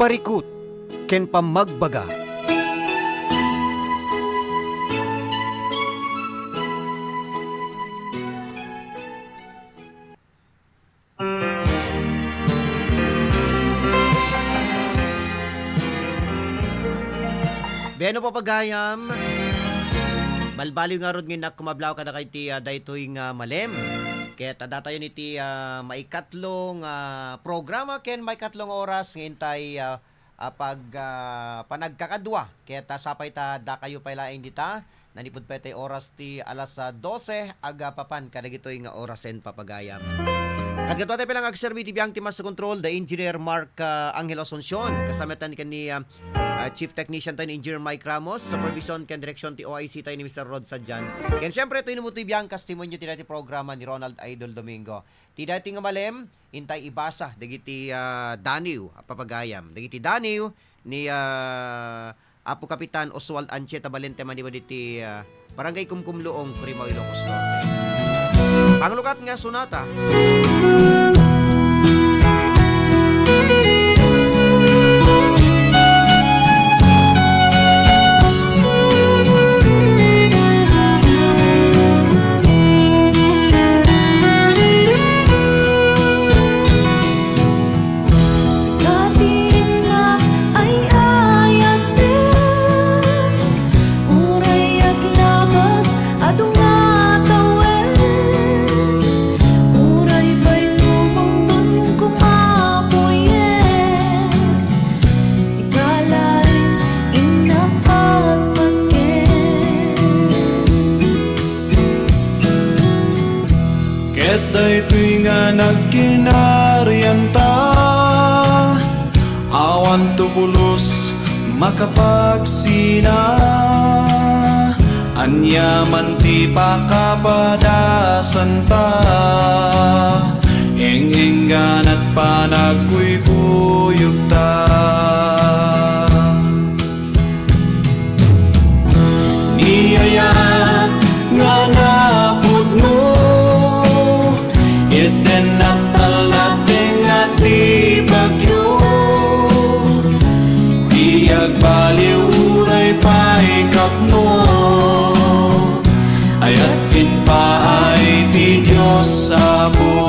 Parikut ken pammagbaga. Bueno, papagayam, malbaliw ngarud nga innak kumablaw kadakayo iti, ah, daytoy nga malem. Ket adda tayon iti, ah, maikatlo nga programa ken maikatlo nga oras nga intay, ah, ah, pag, ah, panagkakadua. Ket, ah, sapay ta dakayo pay laeng dita. Nanipud pay tay oras ti alas, ah, dose, agapapan kadagitoy nga orasen, papagayam. Ket kadakuada pay laeng nga agserbi iti biag ti Master Control, the Engineer Mark, ah, Angel Asuncion. Kasama tayo ken ni, ah, ah, Chief Technician tayo ni Engineer Mike Ramos, supervision ken direksyon ti O I C tayo ni Mister Rod Sadian. Ken siyempre, itoy met ti biag testimonio ti daytoy programa ni Ronald Idol Domingo. Ti daytoy nga malem, intay ibasa dagiti, ah, daniw a papagayam. Dagiti daniw ni, ah, Apo Kapitan Oswald Anchieta Valente manipud iti, ah, Barangay Kumkumluong, Curimaw, Ilocos Norte. Panglukat nga sonata. Sika ti innak ay-ayaten, uray aglabas, adu nga tawen, uray pay tumungtun koma puyen. Sika laeng innapatpatgen. Ket daytoy nga nagkinarianta, awan to pulos makapagsina. Ania man ti pakapadasanta, eng-engganat panagkuykuyogta. Ni ayat nga napudno, iti natalna ti nga ti bagyo. Ti agbaliw uray pay kapno, ayat ken paay ti Dios Apo.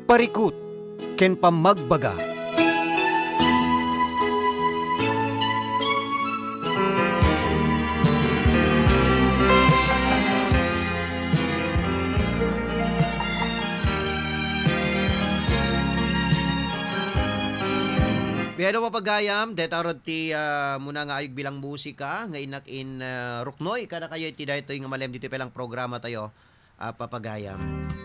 Parikut ken pammagbaga. Wen a, papagayam, deta rod ti, ah, muna nga ayog bilang musika nga innak in, ah, ruknoy kadakayo iti daytoy nga malem ditoy pay lang programa tayo. Ah, papagayam.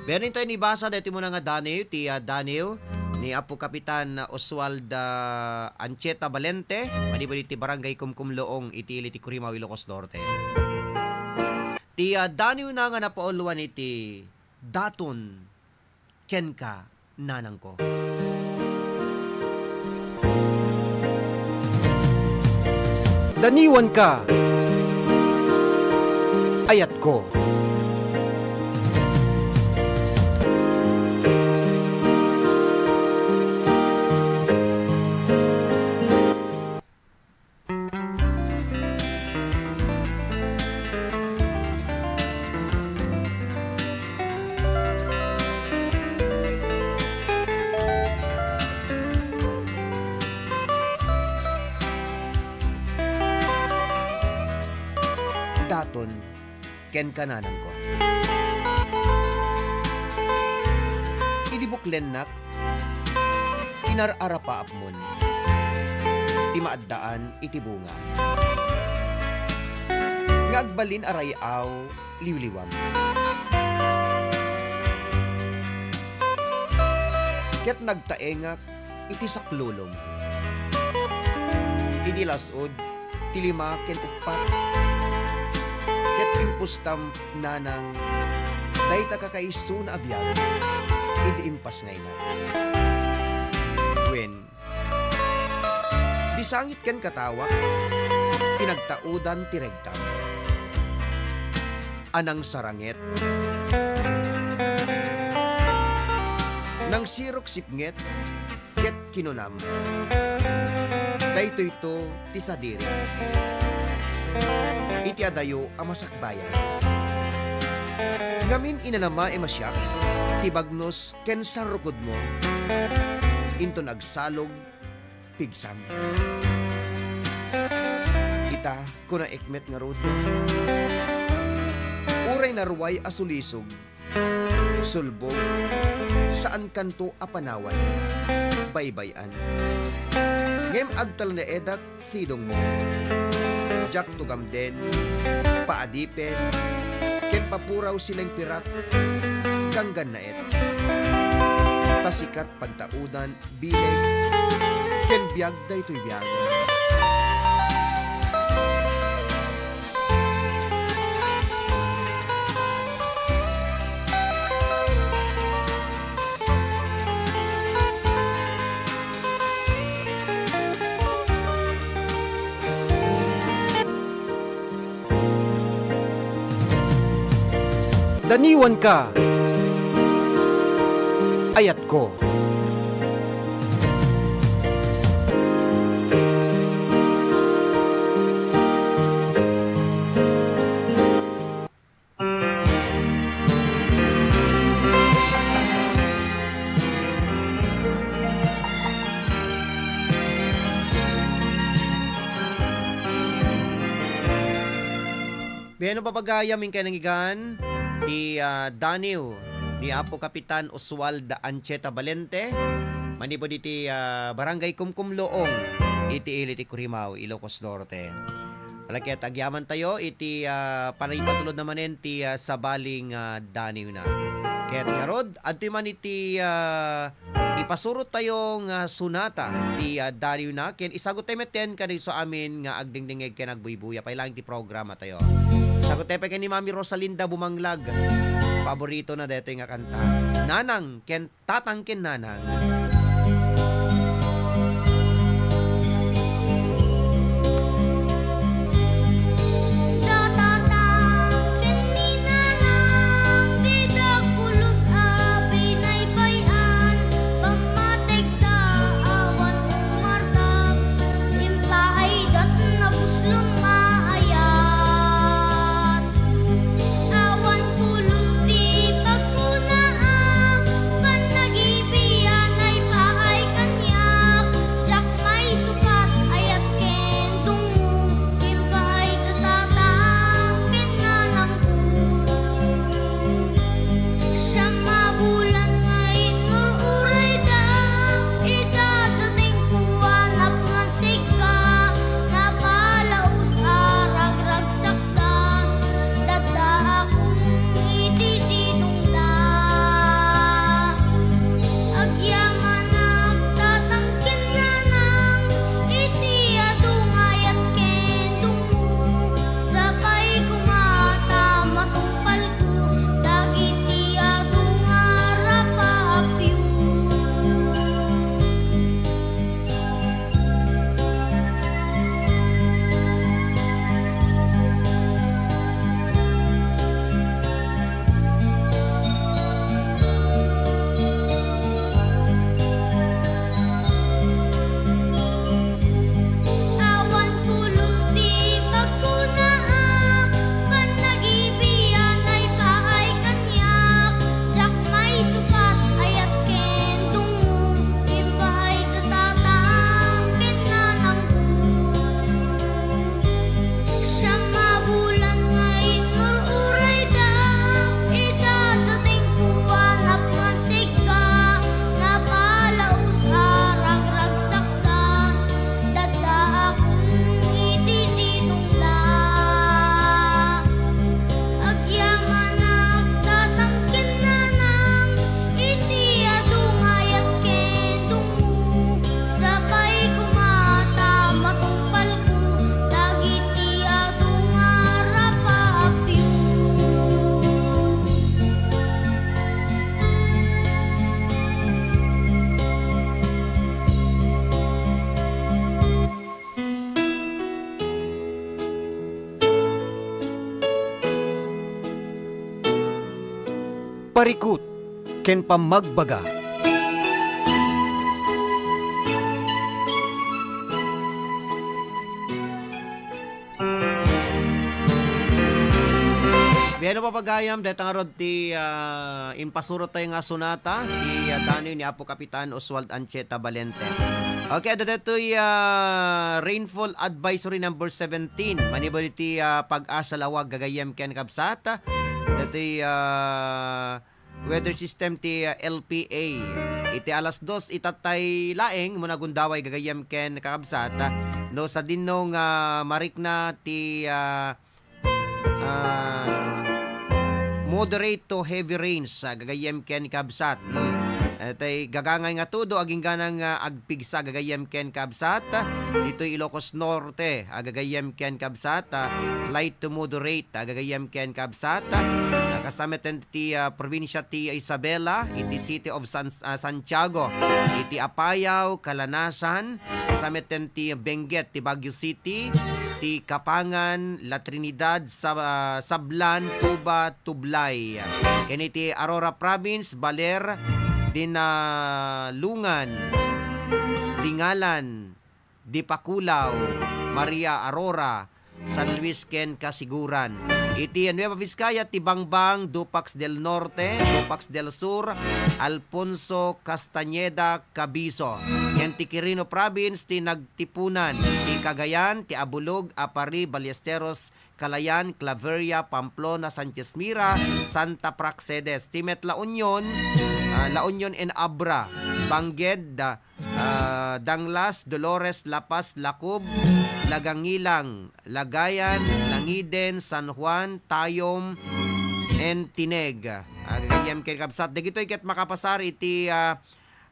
Wen, intayo nibasa daytoy muna nga daniw, ti, ah, daniw ni Apo Kapitan, ah, Oswald, ah, Ancheta Valente, manipud iti Barangay Kumkumloong iti ili ti Curimaw, Ilocos Norte. Ti, ah, daniwna nga napauluan iti daton kenka, nanangko. Daniwanka, ayatko. Daton kenka, nanangko. Idi buklennak, inar-arapaapmon ti maaddaan iti bunga nga agbalin a ray-aw liwliwam. Ket nagtaengak iti saklulom. Idi las-ud ti lima ken uppat, ket impustam, nanang, dayta kakaisuna a biag idi impasngaynak. Wen, di sangit ken katawak ti nagtaudan ti regtam a nangsaranget, nangsirok sipnget, ket kinunam, "Daytoyto ti sadiri iti adayo a masakbayan." Ngamin, inanamaem a siak ti bagnos ken sarrukodmo, inton agsalog, pigsam. Ita, kunak met ngarud, uray naruay a sulisog, sulbog, saankanto a panawan, baybay-an. Ngem agtalnaedak sidongmo. Diak tugamden, paadipen, ken papuraw sinengpirak, ganggannaet. Ta sikat pagtaudan, bileg, ken biag daytoy biag. Daniwanka, ayatko. Wen a, papagayam, inkay nangigan ti, ah, daniw ni Apo Kapitan Oswald Ancheta Valente, manipud iti, ah, Barangay Kumkumloong iti ili ti Curimaw, Ilocos Norte. Ala, ket agyamantayo iti, ah, panangipatulod na manen ti, ah, sabali nga daniwna. Ket ngarud, adtoy man iti, ah, ipasurottayo nga sonata ti, ah, daniwna, ken isaguttayo metten kadagsu amin nga agdengdengngeg ken agbuybuya pay laeng ti programatayo. Saguttayo pay ken ni Mami Rosalinda Bumanglag. Paboritona daytoy nga kanta. Nanang ken Tatang ken Nanang. Tatang ken ni Nanang, dida pulos a binaybay-an, pammategda awan umartak, impaaydat napuslon nga ayat. Awan pulos ti pagkunaak, panagibig Parikut ken pammagbaga. Bueno, papagayam, deta ngarud ti, ah, impasuro tayo nga sonata, ti, ah, danoy ni Apo Kapitan Oswald Anchieta Valente. Okay, adda detoy, ah, rainfall advisory number seventeen. Manipud iti, ah, Pag-asa Laoag, gagayyem ken kabsat. Detoy, ah, weather system ti, ah, L P A. Iti alas dos itattay laeng, mo nagundaway gagayyem ken kakabsat, ah, no sadino nga marikna ti, ah, ah, moderate to heavy rains, ah, gagayyem ken kabsat. Mm. Eh, tay gagangay nga tudo, agingganang, ah, agpigsa, gagayyem ken kabsat. Ditoy Ilocos Norte, ah, gagayyem ken kabsat, ah, light to moderate, ah, gagayyem ken kabsat. Ah, kasameten ti, ah, probinsya ti Isabela, iti City of San, ah, Santiago, iti Apayao, Calanasan, kasameten ti Benguet ti Baguio City, ti Cappangan, La Trinidad, Sa-, ah, Sablan, Tuba, Tublay. Ken iti Aurora Province, Baler, Dinalungan, Dingalan, Dipakulaw, Maria Aurora, San Luis ken Casiguran. Iti Nueva Vizcaya, ti Bangbang, Dupax del Norte, Dupax del Sur, Alfonso Castañeda, Cabizo. Ken ti Quirino Province, ti Nagtipunan, ti Cagayan, ti Abulog, Aparri, Ballesteros, Calayan, Claveria, Pamplona, Sanchez Mira, Santa Praxedes. Ti met La Union, ah, La Union and Abra, Bangked, ah, Danglas, Dolores, La Paz, Lacob, Lagangilang, Lagayan, Langiden, San Juan, Tayom, and Tineg. Ah, gagayyem ken kabsat. Dagitoy ket makapasar iti, ah,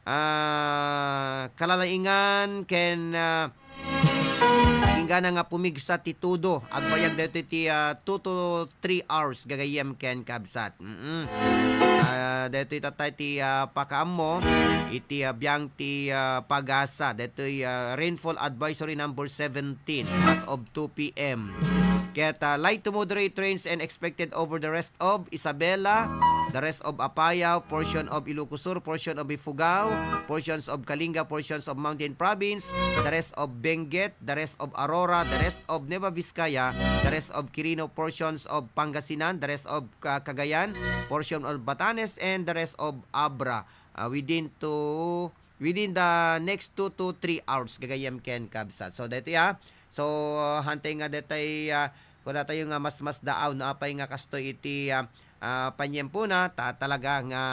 ah, kalalaingan ken, ah, agingga nga pumigsa ti tudo. Agbayag daytoy ti, ah, two to three hours gagayyem ken kabsat. Mm-mm. Ah, daytoy tatay ti, ah, pakaammo iti, ah, biang ti, ah, Pagasa. Daytoy, ah, rainfall advisory number seventeen as of two p m. Ket, ah, light to moderate rains and expected over the rest of Isabela, the rest of Apayao, portion of Ilocos Sur, portion of Ifugao, portions of Kalinga, portions of Mountain Province, the rest of Benguet, the rest of Aurora, the rest of Nueva Vizcaya, the rest of Quirino, portions of Pangasinan, the rest of Ca-, Cagayan, portion of Batanes, and the rest of Abra, uh, within two, within the next two to three hours, gagayyem ken kabsat. So, daytoy, ah. So, hantay nga daytoy, ah, kuna tayo nga mas, mas daaw, no, apay nga kastoy iti, ah, ah, panyempona, ta talaga nga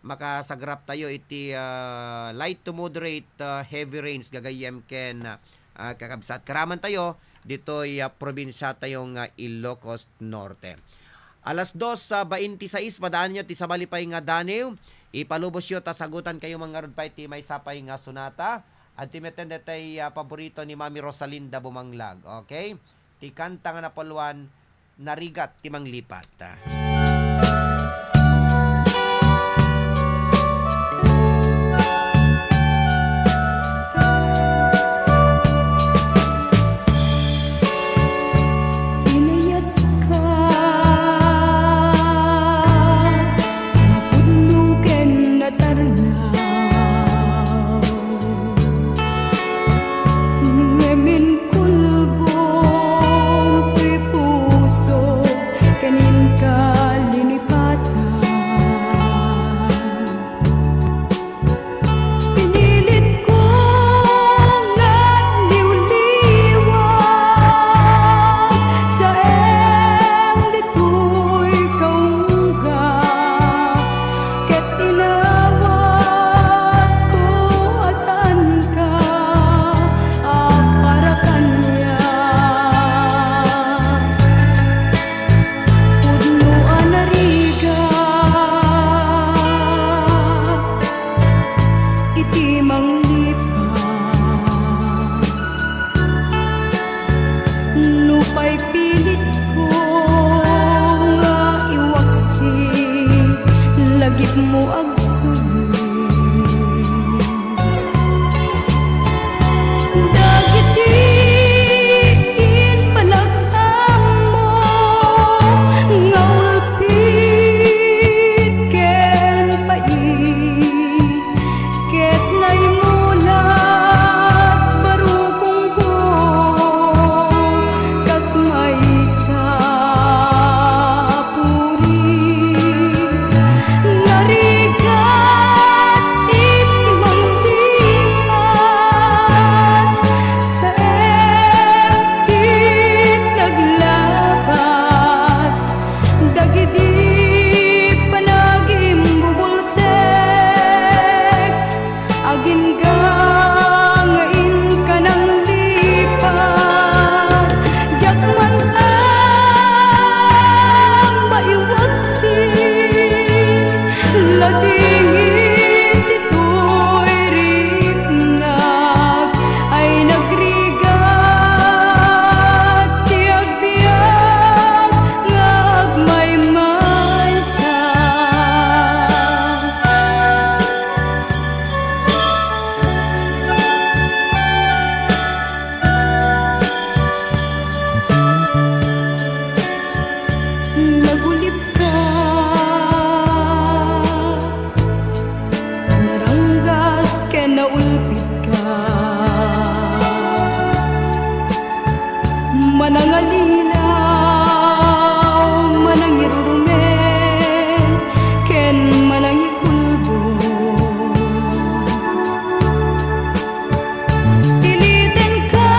makasagrap tayo iti, ah, light to moderate, ah, heavy rains gagayyem ken, ah, kakabsat. Karaman tayo ditoy, ah, probinsya tayo nga Ilocos Norte. Alas dos, ah, bainti sais, padaanyo ti sabali pay nga daniw. Ipalubosyo ta sagutan kayo man ngarud pay ti maysa pay nga sonata. Adtoy metten daytoy, ah, paborito ni Mami Rosalinda Bumanglag. Okay? Ti kanta nga napuluan, Narigat ti Manglipat. Inayatka, napudno ken natarnaw. Ngem inkulbong ti puso ken inka Nangalilaw, manangirurumeng, ken manangikulbod. Ilitenka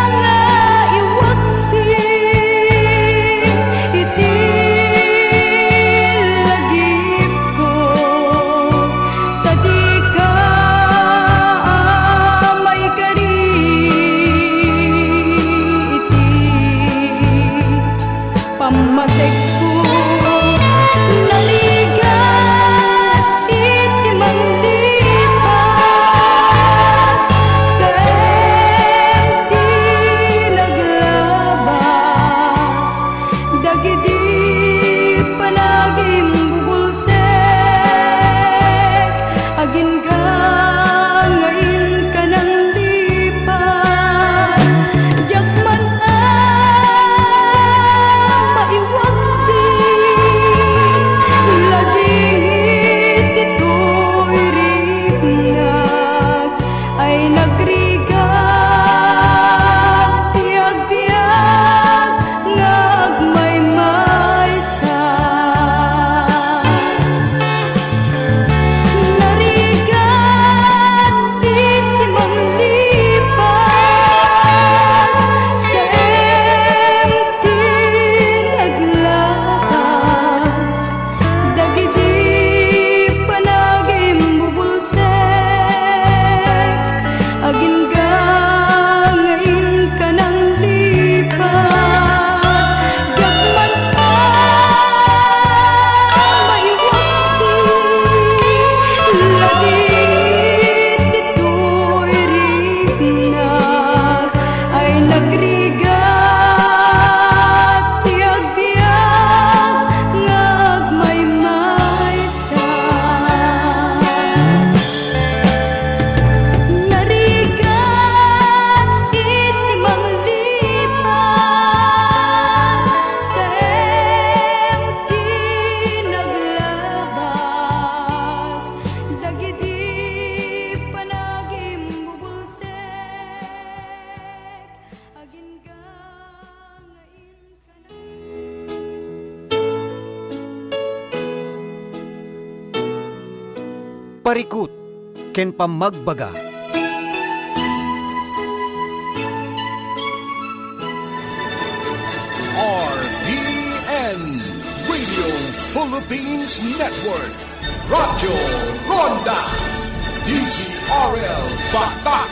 nga iwaksi iti lagipko, ta dika a maikari iti pammategko. Narigat iti manglipat, saan ti naglabas dagiti panagimbubulsek. Agingga nga inka nanglipat, diak man a maiwaksi, lagingit ditoy riknak ay nagrigat ti agbiag nga agmaymaysa. Narigat iti manglipat, saan ti naglabas dagiti panagimbubulsek. Agingga nga inka nanglipat, diak man a maiwaksi, lagingit ditoy riknak ay nagrigat ti agbiag nga agmaymaysa. Narigat iti manglipat, saan ti naglabas dagiti panagimbubulsek. Agingga nga in- Parikut ken pammagbaga. R P N, Radio Philippines Network, Radyo Ronda, D Z R L Batak,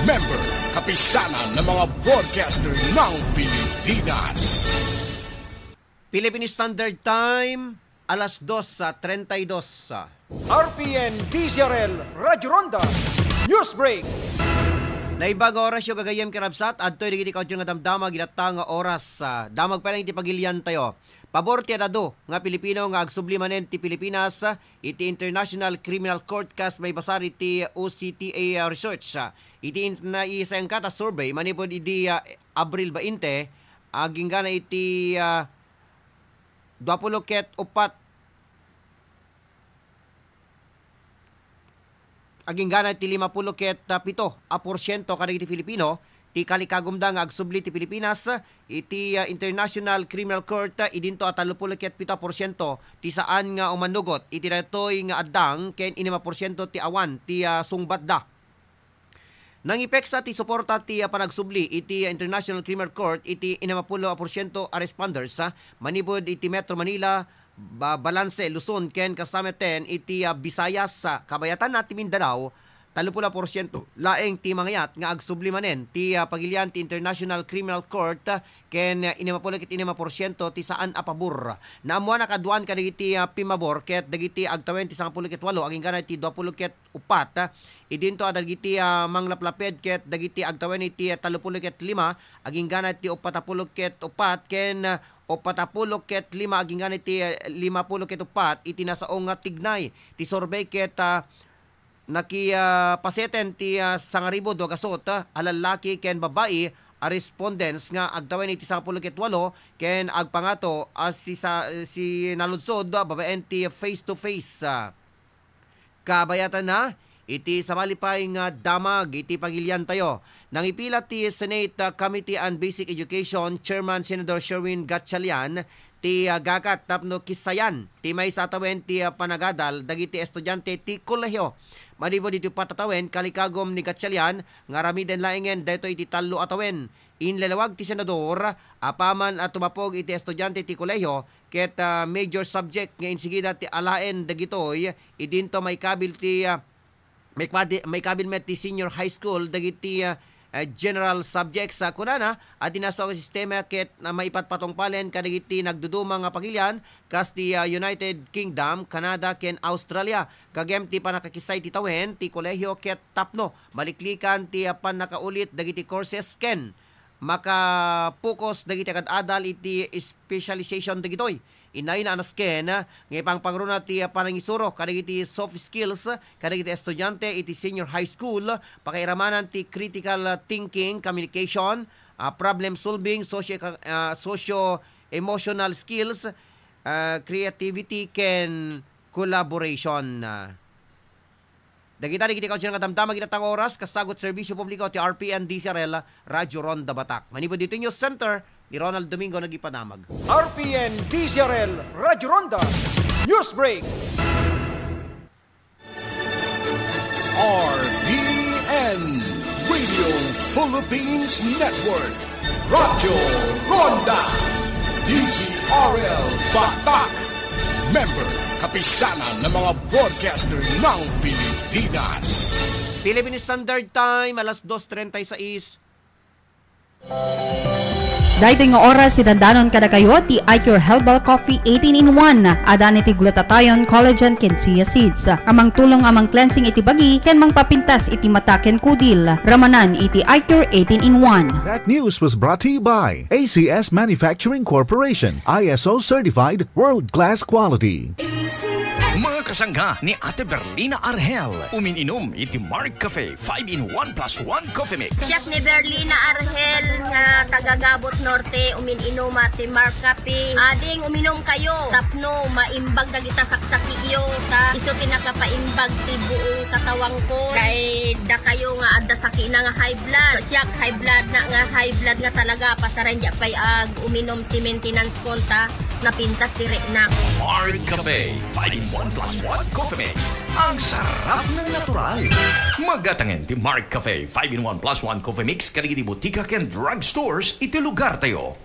member, Kapisanan ng mga Broadcaster ng Pilipinas. Philippine Standard Time, alas dos treinta y dos. R P N D Z R L Radyo Ronda News Break. Naimbag nga orasyo, gagayyem ken kabsat, adtoy dagiti kaudyo nga damdama, ginatta nga oras, ah, damag pay lang iti pagiliantayo. Pabor ti ad-adu nga Pilipino nga agsubli manen ti Pilipinas iti International Criminal Court kas maibasar iti O C T A research. Iti in-, naisengka ta survey manipud idi, ah, Abril bainte, agingga na iti, ah, duapulo ket uppat, agingga na iti limapulo ket pito a porsiento kadagiti Filipino ti kalikagumda nga agsubli ti Pilipinas iti, ah, International Criminal Court, ah, idinto a tallopulo ket pito a porsiento ti saan nga umanugot iti daytoy nga addang ken innem a porsiento ti awan ti, ah, sungbatda. Nangipeksa ti suporta ti, ah, panagsubli iti International Criminal Court iti innem a pulo a porsiento a responders, ah, manipud iti Metro Manila, ba-, Balanse, Luzon, ken kasameten iti, ah, Visayas, ah, kabayatanna ti Mindanao, tallopulo a porsiento laeng ti mangayat nga agsubli manen ti, ah, pagilian ti International Criminal Court, ah, ken, ah, innem a pulo ket innem a porsiento ti saan a pabor. Naammoan a kaduan kadagiti, ah, pimmabor ket dagiti agtawen ti sangapulo ket walo agingga na iti duapulo ket uppat, ah, idinto a dagiti, ah, manglaplaped ket dagiti agtawen iti, ah, tallopulo ket lima agingga na iti uppat a pulo ket uppat ken, ah, uppat a pulo ket lima agingga na iti, ah, lima pulo ket uppat iti nasao nga tignay. Ti surbey ket, ah, naki, ah, paseten ti, ah, sangaribu dua gasut, ah, a lallaki ken babbai a respondents nga agtawen iti sangapulo ket walo ken agpangato a sisa-, sinaludsod, ah, babaen ti face-to-face, ah, kabayatanna iti sabali pay nga damag iti pagiliantayo. Nangipila ti Senate, ah, Committee on Basic Education Chairman Senador Sherwin Gatchalian ti, ah, gagat tapno kissayan ti maysa a tawen ti, ah, panagadal dagiti estudiante ti kolehio. Manipud iti uppat a tawen, kalikagum ni Gatchalian nga aramiden laengen daytoy iti tallo a tawen. Inlelewag ti senador apaman a tumapog iti estudiante ti kolehio ket, ah, major subject nga insigida ti alaen dagitoy idinto maikabil ti, ah, maikpadi-, maikabil met ti senior high school dagiti, ah, ah, general subjects. Ah, kunana, adda nasao nga sistema ket, ah, maipatpatungpalen kadagiti nagduduma nga pagilian kas ti, ah, United Kingdom, Canada, ken Australia. Gagem ti pannakakissay ti tawen ti kolehio ket tapno maliklikan ti, ah, pannakaulit dagiti courses ken makapokus dagiti agad-adal iti specialization dagitoy. Inayna a nasken nga ipangpangruna ti panangisuro kadagiti soft skills kadagiti estudiante iti senior high school, pakairamanan ti critical thinking, communication, ah, problem solving, socio, ah, socio-emotional skills, ah, creativity, ken collaboration. Dagita dagiti kauddian nga damdama iti natang oras, kasagut serbisyo publiko ti R P N D Z R L, Radyo Ronda Batak. Manipud ditoy News Center, ni Ronald Domingo nagipadamag. R P N D Z R L, Radyo Ronda, News Break. R P N, Radio Philippines Network. Radyo Ronda, D Z R L Batak. Member, Kapisanan ng mga Broadcaster ng Pilipinas. Philippine Standard Time, alas dos treinta y seis. Daytoy nga oras, idandanon kadakayo ti iCure Herbal Coffee eighteen in one. Adan iti glutathione, collagen, ken chia seeds. Amang tulong, amang cleansing iti bagi, ken mangpapintas iti mata ken kudil. Ramanan iti iCure eighteen in one. That news was brought to you by A C S Manufacturing Corporation, I S O certified, world-class quality. Mga kasangga ni Ate Berlina Arhel, umin-inom iti Mark Cafe five-in-one plus one Coffee Mix. Siak ni Berlina Arhel nga taga Gabot Norte, umin-inuma ti Mark Cafe. Ading uminom kayo tapno maimbag dagita saksakiyo, ta isu ti nakapaimbag ti buong katawangko. Kay dakayo nga adda sakina nga high blood. Siak high blood na nga high blood nga talaga, pasaren diak pay ag-uminom ti maintenance kon ta napintas ti riknak. Mark Cafe five-in-one plus one Coffee Mix. Ang sarap ng natural. Magatangen ti Mark Cafe five-in-one plus one Coffee Mix kadagiti botika ken drugstores iti lugartayo.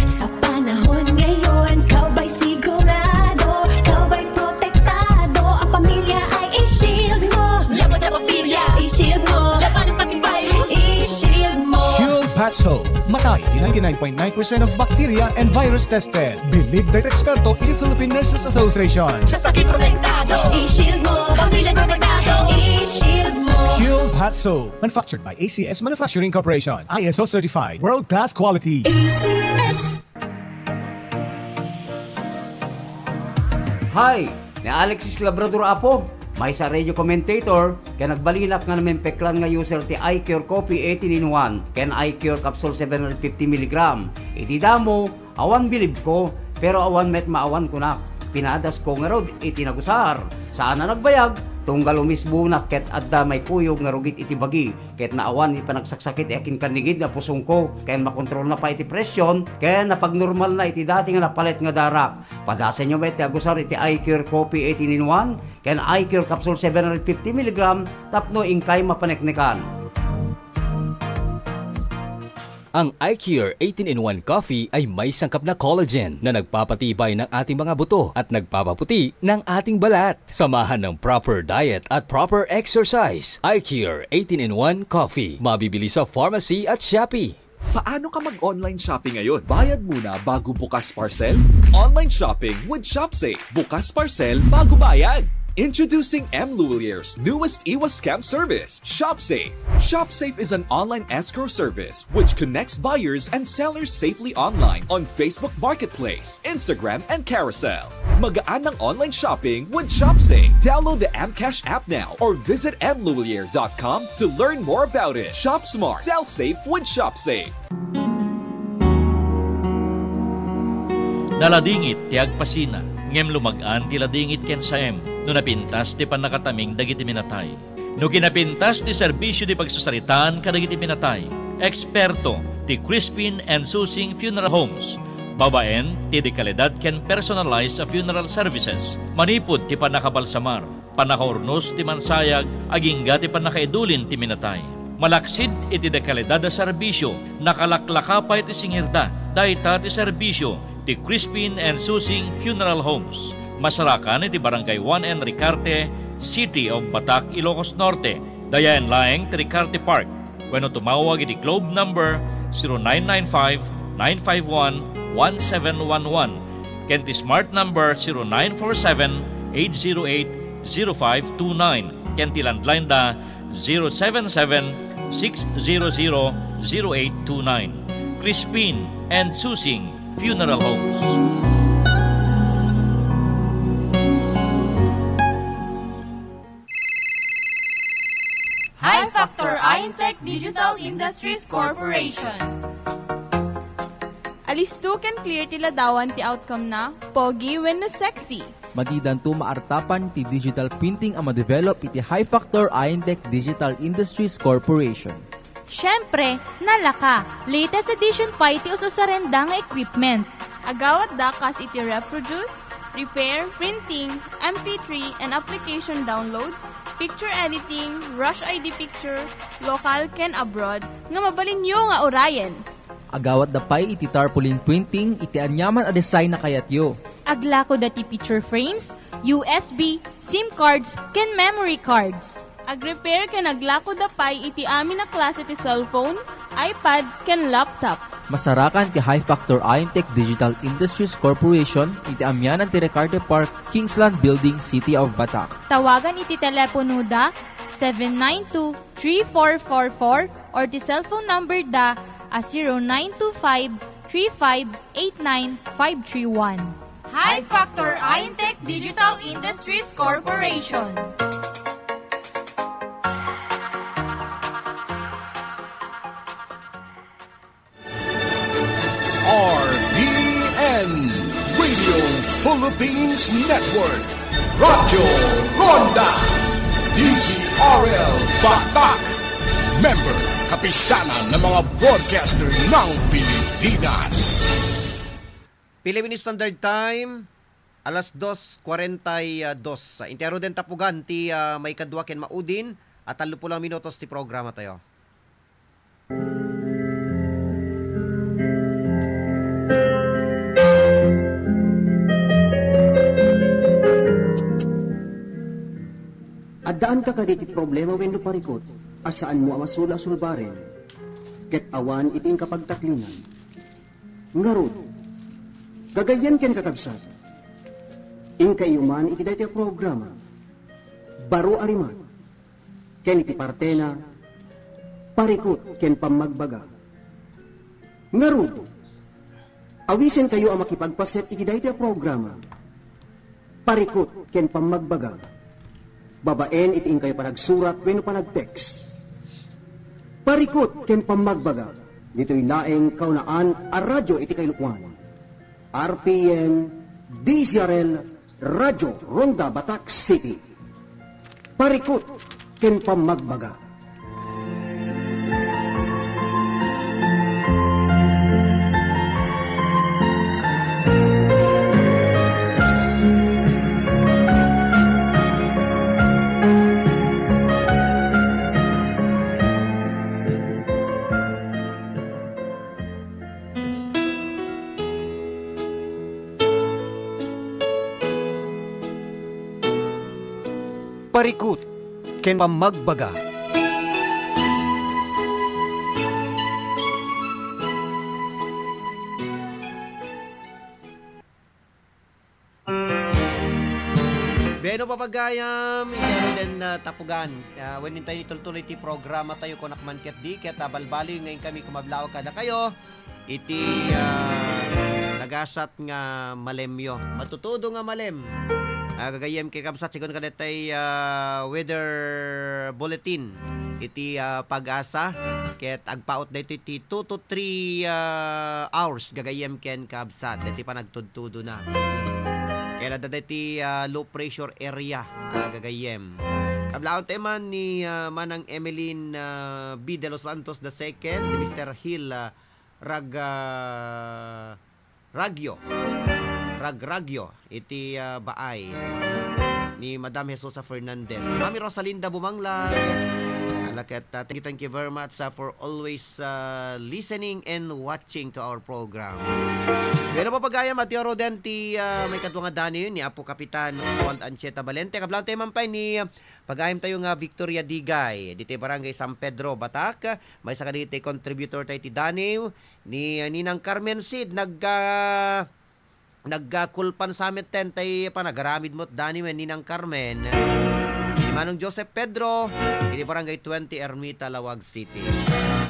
Sa panahon ngayon, ikaw ba'y sigurado? Ikaw ba'y protektado? Ang pamilya ay i-shield mo. Laban sa bakterya, i-shield mo. Labanan pati virus, i-shield mo. Shield Patso. Matay di ninety-nine point nine percent of bacteria and virus tested. Believed by eksperto iti Philippine Nurses Association. Sa sakit protektado, i-shield mo. Pamilya protektado, i-shield mo. Shield Patso. Manufactured by A C S Manufacturing Corporation. I S O certified. World class quality. A C S. Hi! Ni Alexis Labrador Apo, maysa radio commentator, ken nagbalinak nga namimpeklan nga user ti iCure Coffee eighteen in one ken iCure Capsule seven hundred fifty milligram. Iti damo, awan bilibko, pero awan met maawan kunak. Pinadasko ngarud iti nagusar. Saan a nagbayag, tunggal umisbunak ket adda maikuyog nga rugit iti bagi. Ket naawan iti panagsaksakit ti akinkannigid nga pusongko, ken makontrolna pay iti presyon, ken napagnormalna iti dati nga napalet nga darak. Padasenyo met ti agusar iti iCure Coffee eighteen in one ken iCure Capsule seven hundred fifty milligram tapno inkay mapaneknekan. Ang iCure eighteen in one Coffee ay may sangkap na collagen na nagpapatibay ng ating mga buto at nagpapaputi ng ating balat. Samahan ng proper diet at proper exercise. iCure eighteen in one Coffee. Mabibili sa pharmacy at Shopee. Paano ka mag-online shopping ngayon? Bayad muna bago bukas parcel? Online shopping with ShopSafe. Bukas parcel bago bayad. Introducing M Lulier's newest iwas scam service, ShopSafe. ShopSafe is an online escrow service which connects buyers and sellers safely online on Facebook Marketplace, Instagram, and Carousel. Magaan ang online shopping with ShopSafe. Download the M Cash app now or visit M Lulier dot com to learn more about it. Shop smart, sell safe with ShopSafe. Naladingit ti agpasina, ngem lumag-an ti ladingit ken saem. no napintas ti pannakataming dagiti minatay. No kinapintas ti serbisio ti pagsasaritaan kadagiti minatay, eksperto ti Crispin and Susing Funeral Homes, babaen ti dekalidad ken personalized a funeral services, manipud ti pannakabalsamar, pannakaurnos ti mansayag, agingga ti pannakaidulin ti minatay. Malaksid iti dekalidad a serbisio, nakalaklaka pay ti singirda. Dayta ti serbisio ti Crispin and Susing Funeral Homes. Masarakan iti Barangay one N Ricarte, City of Batac, Ilocos Norte. Dayaen laeng ti Ricarte Park. Wenno tumawag iti Globe number zero nine nine five, nine five one, one seven one one, ken ti Smart number zero nine four seven, eight zero eight, zero five two nine, ken ti landline da zero seven seven, six zero zero, zero eight two nine. Crispin and Susing Funeral Homes. High Factor Intech Digital Industries Corporation. Alisto ken clear ti ladawan ti outcome na, pogi wenno sexy. Madidanto maartapan ti digital printing a ma-develop iti High Factor Intech Digital Industries Corporation. Siyempre, nalaka, latest edition pay ti ususarenda nga equipment. Agawatda kas iti reproduce, repair, printing, M P three, and application download, picture editing, rush I D picture, local ken abroad, nga mabalinyo nga urayen. Agawatda pay iti tarpaulin printing iti aniaman a design a kayatyo. Aglakoda ti picture frames, U S B, SIM cards, ken memory cards. Agrepair ken aglakoda pay iti amin a klase ti cellphone, iPad, ken laptop. Masarakan ti High Factor Intech Digital Industries Corporation iti amianan ti Ricarte Park, Kingsland Building, City of Batac. Tawagan iti telepono da seven nine two, three four four four or ti cellphone number da a zero nine two five, three five eight nine five three one. High Factor Intech Digital Industries Corporation. R P N, Radio Philippines Network, Radyo Ronda, D Z R L Batac, member, Kapisanan ng mga Broadcaster ng Pilipinas. Philippine Standard Time, alas dos kuarenta y dos. Inti aruden tapugan ti, ah, maikadua ken maudin a tallo puluh a minutos ti programa tayo. Addaanka kadi iti problema wenno parikut a saanmo a masula a sulbaren, ket awan iti inkapagtaklinan? Ngarud, gagayyem ken kakabsat, inkaayo man iti daytoy a programa, Baro a Rimak, ken iti partena, Parikut ken Pammagbaga. Ngarud, awisenkayo a makipagpaset iti daytoy a programa, Parikut ken Pammagbaga, babaen iti inkayo panagsurat wenno panag-text. Parikut ken Pammagbaga, ditoy laeng kaunaan a radyo iti kailukoan. R P N, D Z R L, Radyo Ronda Batac City. Parikut ken Pammagbaga. Parikut ken Pammagbaga. Beno, papagayam, intero den, ah, tapugan. Ah, wen intay nitultuloy ti programa tayo, kunak man ket di, ket, ah, balbaliw nga inkami kumablawag kadakayo iti, ah, nagasat nga malemyo. Matutudo nga malem. Ah, gagayyem ken kabsat, sigun kadetay, ah, weather bulletin iti, ah, Pag-asa, ket agpaut daytoy ti two to three, ah, hours, gagayyem ken kabsat, deti panagtudtudo na. Kaya dayta ti, ah, low pressure area, ah, gagayyem. Kablaawanta man ni, ah, Manang Emeline, ah, B. De Los Santos the second, ni Mister Hill, ah, Rag-, ah, Ragyo. Ragragyo iti, ah, baay ni Madam Jesusa Fernandez. Ni Mami Rosalinda Bumanglag. Ala ket, ah, thank you, thank you very much, ah, for always, ah, listening and watching to our program. Pero papagayam, ati aro den ti, ah, maikadua nga daniw ni Apo Kapitan Oswald Anchieta Valente. Kablaawanta man pay ni, ah, pagayam tayo nga Victoria Digay, ditoy Barangay San Pedro, Batac. Maysa kadagiti contributor tayo ti daniw ni, ah, Ninang Carmen Sid. Nagka-, nagkakulpan sa met ten tay panagaramid mo, daniw, eh, Ninang Carmen. Ni Manong Joseph Pedro, iti Barangay twenty Ermita, Laoag City.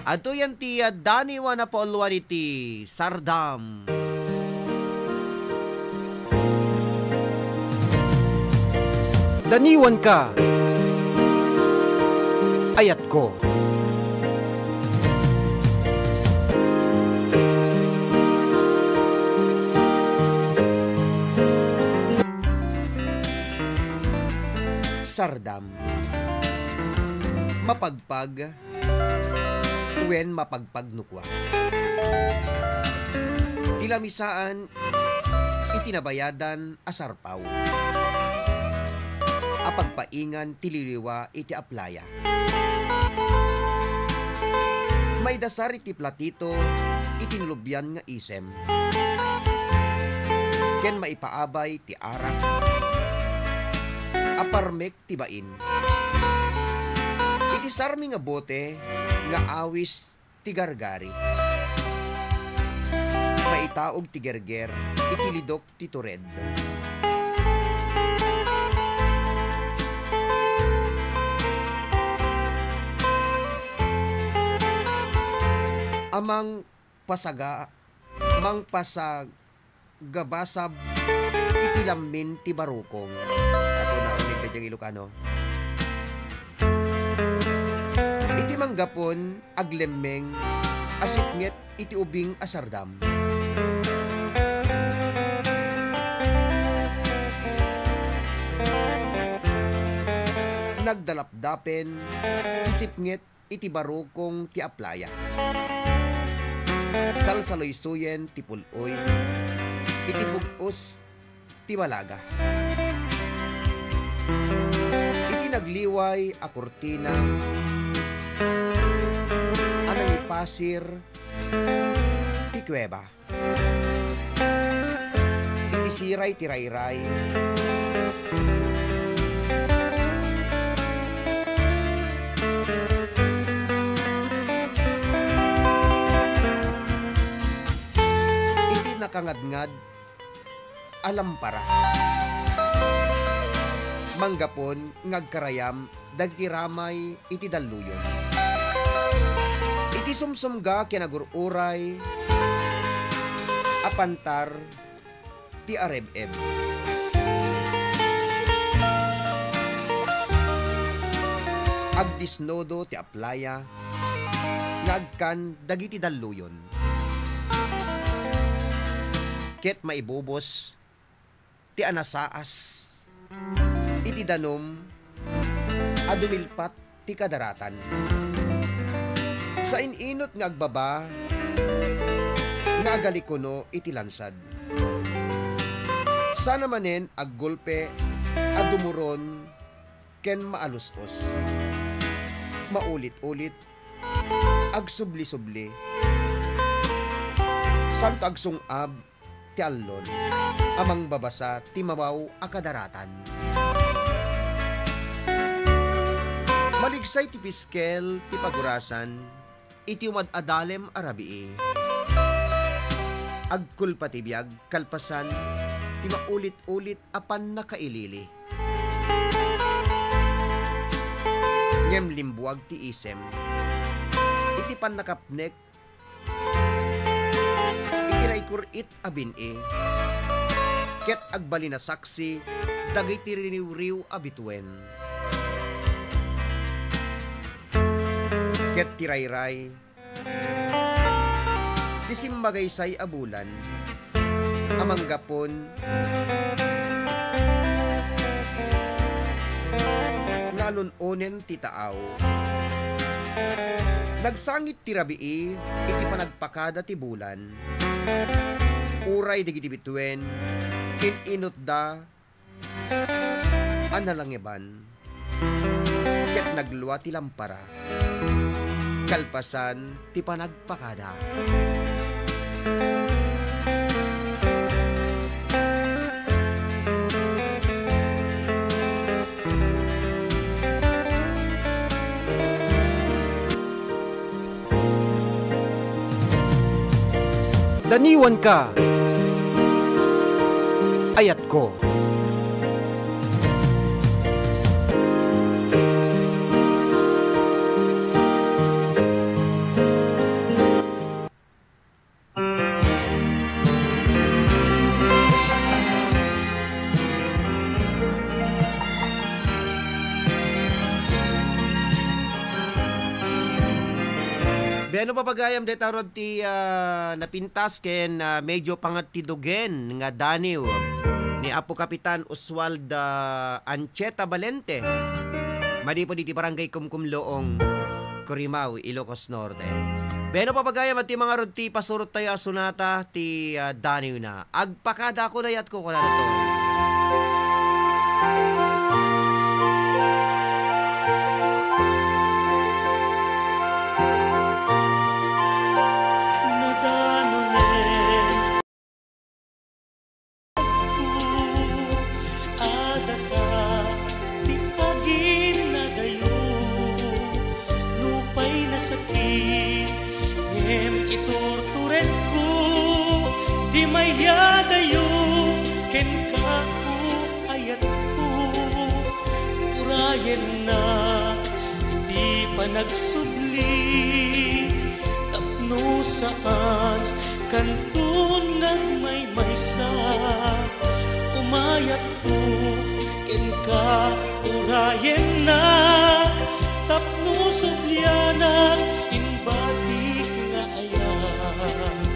Adtoyen ti, ah, daniw a napauluan iti Sardam. Daniwanka, ayatko. Sardam. Mapagpag wen mapagpagnukua. Ti lamisaan iti nabayadan a sarpaw a pagpaingan ti liwliwa iti aplaya. Maidasar iti platito iti nilubian nga isem ken maipaabay ti arak a parmek ti bain. Iti sarmi nga bote nga awis ti gargari, maitaog ti gerger iti lidok ti tured. Amang pasaga-, mangpasag-, gabasab iti lammin ti barukong. Ako na ulit kayang Ilocano. Iti manggapon, aglemmeng a sipnget iti ubing a sardam. Nagdalapdapen ti sipnget iti barukong ti aplaya. Salsaluysuyen ti pul-oy iti bug-os ti malaga. Iti nagliway a kurtina a nangipasir ti kuweba. Iti siray ti rayray. Iti nakangadngad a lampara. Manggapon nga agkarayam dagiti ramay iti dalluyon. Iti sumsumga ken agur-uray a pantar ti areb-eb. Agdisnudo ti aplaya nga agkan dagiti dalluyon. Ket maibubos ti anasaas iti danum a dumilpat ti kadaratan. Sain-inot nga agbaba nga agalikuno iti lansad. Sana manen aggulpe a dumuron ken maalus-os. Maulit-ulit, agsubli-subli. Santo agsung-ab ti allon a mangbabasa ti mabaw a kadaratan. Maligsay ti piskel ti pagurasan iti umad-adalem a rabii. Agkulpa ti biag kalpasan ti maulit-ulit a pannakailili. Ngem limbuag ti isem iti pannakapnek iti naikur-it a bin-i, ket agbalin a saksi dagiti riniwriw a bituen. Ket ti rayray ti simmagaysay a bulan a manggapon alun-onen ti taaw. Nagsangit ti rabii iti panagpakada ti bulan. Uray dagiti bituen, in-inutda a nalangiban, ket naglua ti lampara kalpasan ti panagpakada. Daniwanka, ayatko. Wen no, papagayam, dayta rod ti, ah, napintas ken, ah, medyo pangat ti dugen nga daniw ni Apo Kapitan Oswald, ah, Ancheta Valente. Manipud iti Barangay Kumkumloong, Corimao, Ilocos Norte. Wen no, papagayam, adtoy ngarud ti pasurottayo a sonata ti, ah, daniwna. Agpakada ako, ayatko, kunana to. Nadanonen Adda ti aginnadayo, nupay nasakit, ngem iturturedko ti mayadayo kenka, o ayatko. Urayennak iti panagsublik tapno saan kanton nga agmaymaysa. Umayatko kenka, urayennak tapno sublianak inbatik nga ayat.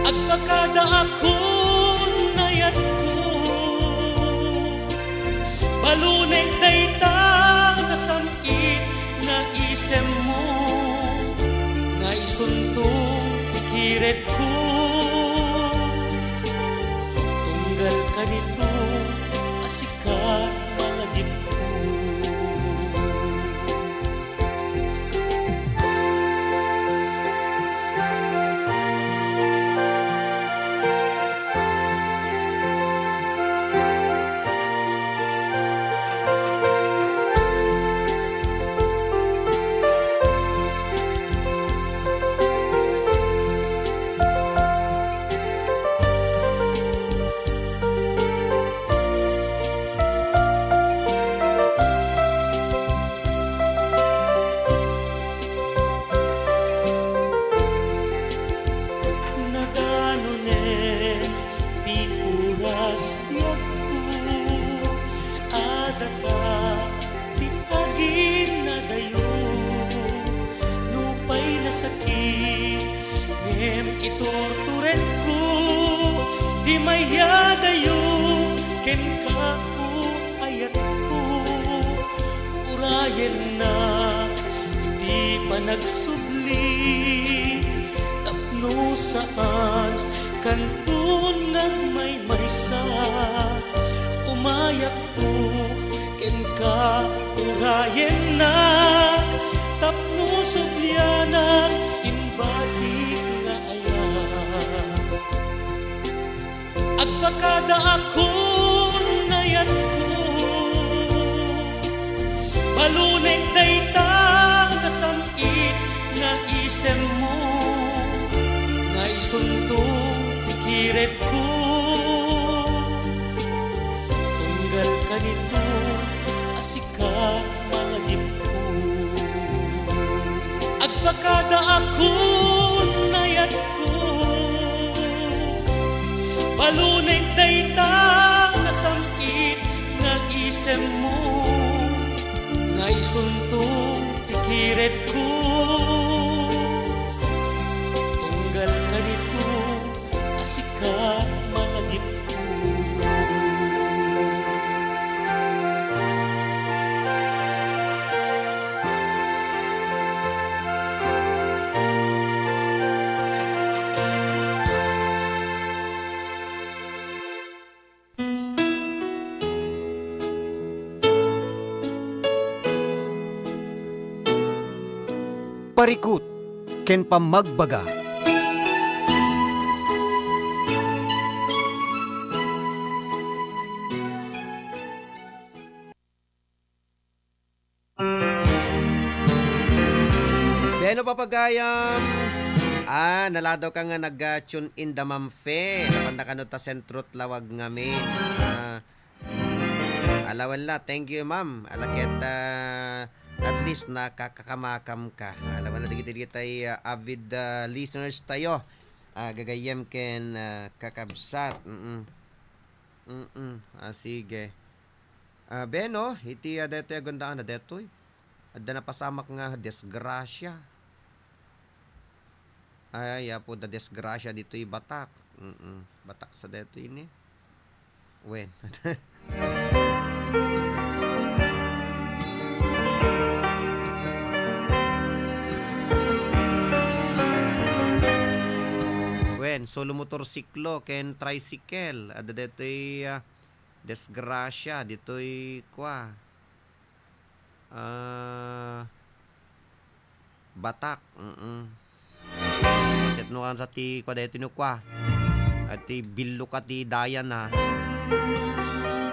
Agpakadaakon, ayatko, balunek dayta nasam-it nga isemmo, nga isunto ti kiredko. Tunggal kanito a sika malagipko. Nadanonen ti oras, ayatko, adda ti aginnadayo, nupay nasakit, ngem iturturedko ti mayadayo kenka, o ayatko. Urayennak iti panagsublik tapno saan kanton nga agmaymaysa. Umayatko kenka, urayennak tapno sublianak inbatik nga ayat. Agpakadaakon, ayatko, balunek dayta nasam-it nga isemmo, nga isunto ti kiredko. Tunggal kanito a sika malagipko. Agpakadaakon, ayatko, balunek dayta nasam-it nga isemmo, nga isunto ti kiredko. Tunggal kanito a sika malagipko. Parikut ken pammagbaga. Beno, papagayam. Ah, naladaw ka nga nag-tune in da Ma'am Fe. Napanda kano ta Centro Lawag ngamin. Ah, alawan la. Thank you, ma'am. Ala ket, ah, at least nakakakamakam ka. Alawan la dagiti, dagiti, ah, avid, ah, listeners tayo. Ah, gagayyem ken, ah, kakabsat. Mm-mm. Mm-mm. Ah, sige. Ah, beno, iti, ah, daytoy a gundaan, ah, daytoy. Adda napasamak nga disgrasya. Ay, apo, da disgrasya ditoy Batak. Mm-mm. Batak sa daytoy ni. Wen. Wen, solo motorsiklo ken tricycle. Adda daytoy, ah, disgrasya ditoy kua. Ah, Batak, mm. Bassit no kansa ti kua daytoy no kua. At ti billo ka ti daya na.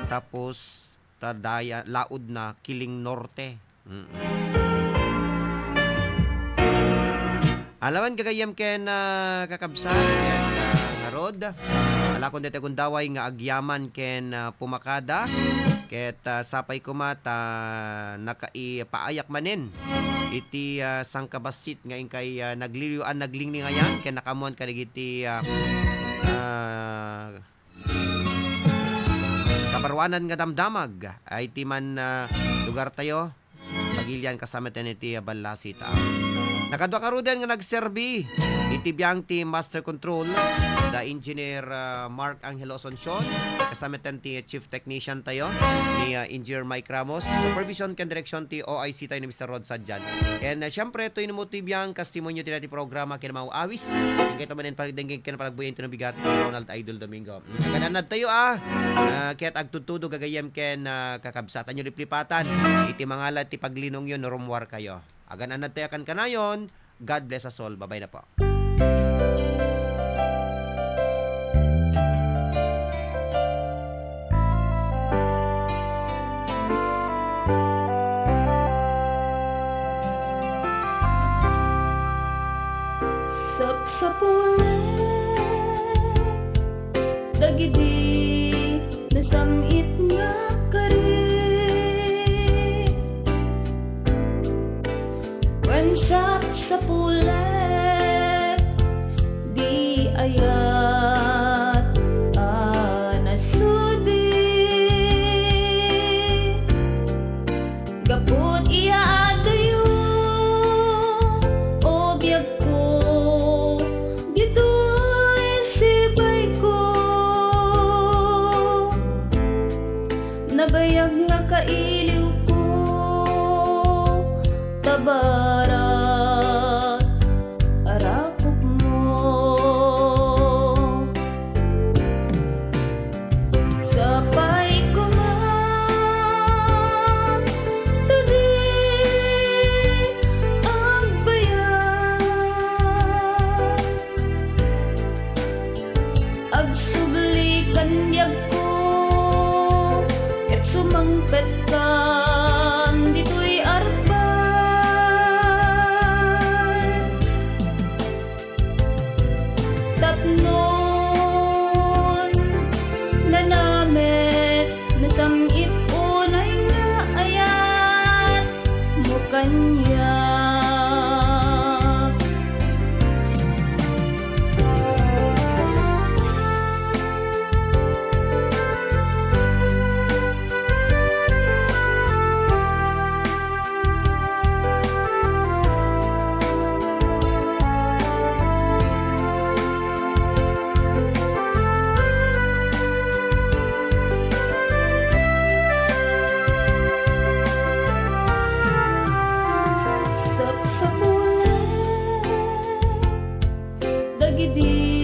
Tapos, ta daya, laod na, Kiling Norte. Mm. Alawan gagayyem ken, ah, kakabsat, ket, ah, ngarud, alakon daytoy gundaway nga agyaman ken, ah, pumakada, ket, ah, sapay koma ta nakaipaayak manen iti, ah, sangkabassit nga inkay, ah, nagliliwan, naglinglingayan, ken nakaammuan kadagiti, ah, ah, kabaruanan nga damdamag, ay ti man, ah, lugar tayo, Pagilian kasama ten iti ballasi ta. Nakadua karuden nga nagserbi iti biang ti master control, da Engineer, ah, Mark Angelo Asuncion, kasama ten ti chief technician tayo, ni, ah, Engineer Mike Ramos. Supervision ken direksyon ti O I C tayo ni Mister Rod Sadian. Ken, ah, siyempre, itoy no ti biang, kas ti munyo ti dati programa ken mauawis. Ken kayto manen panagdengngeg ken panagbuya iti nabigat ni Ronald Idol Domingo. Agan-annad tayo, ah. Ah, ket agtudtudo gagayyem ken, ah, kakabsat. Aniayo liplipatan iti mangala ti paglinongyo no rummuar kayo. Agan-annad tayo a kankanayon. God bless us all. Bye-bye na po. Sapsapulen dagidi nasam-it nga kari. Wen sapsapulen di ayat a nasudi. Gapu ti adayo, o biagko, ditoy sibayko. Nabayag nga kailiwko, tabal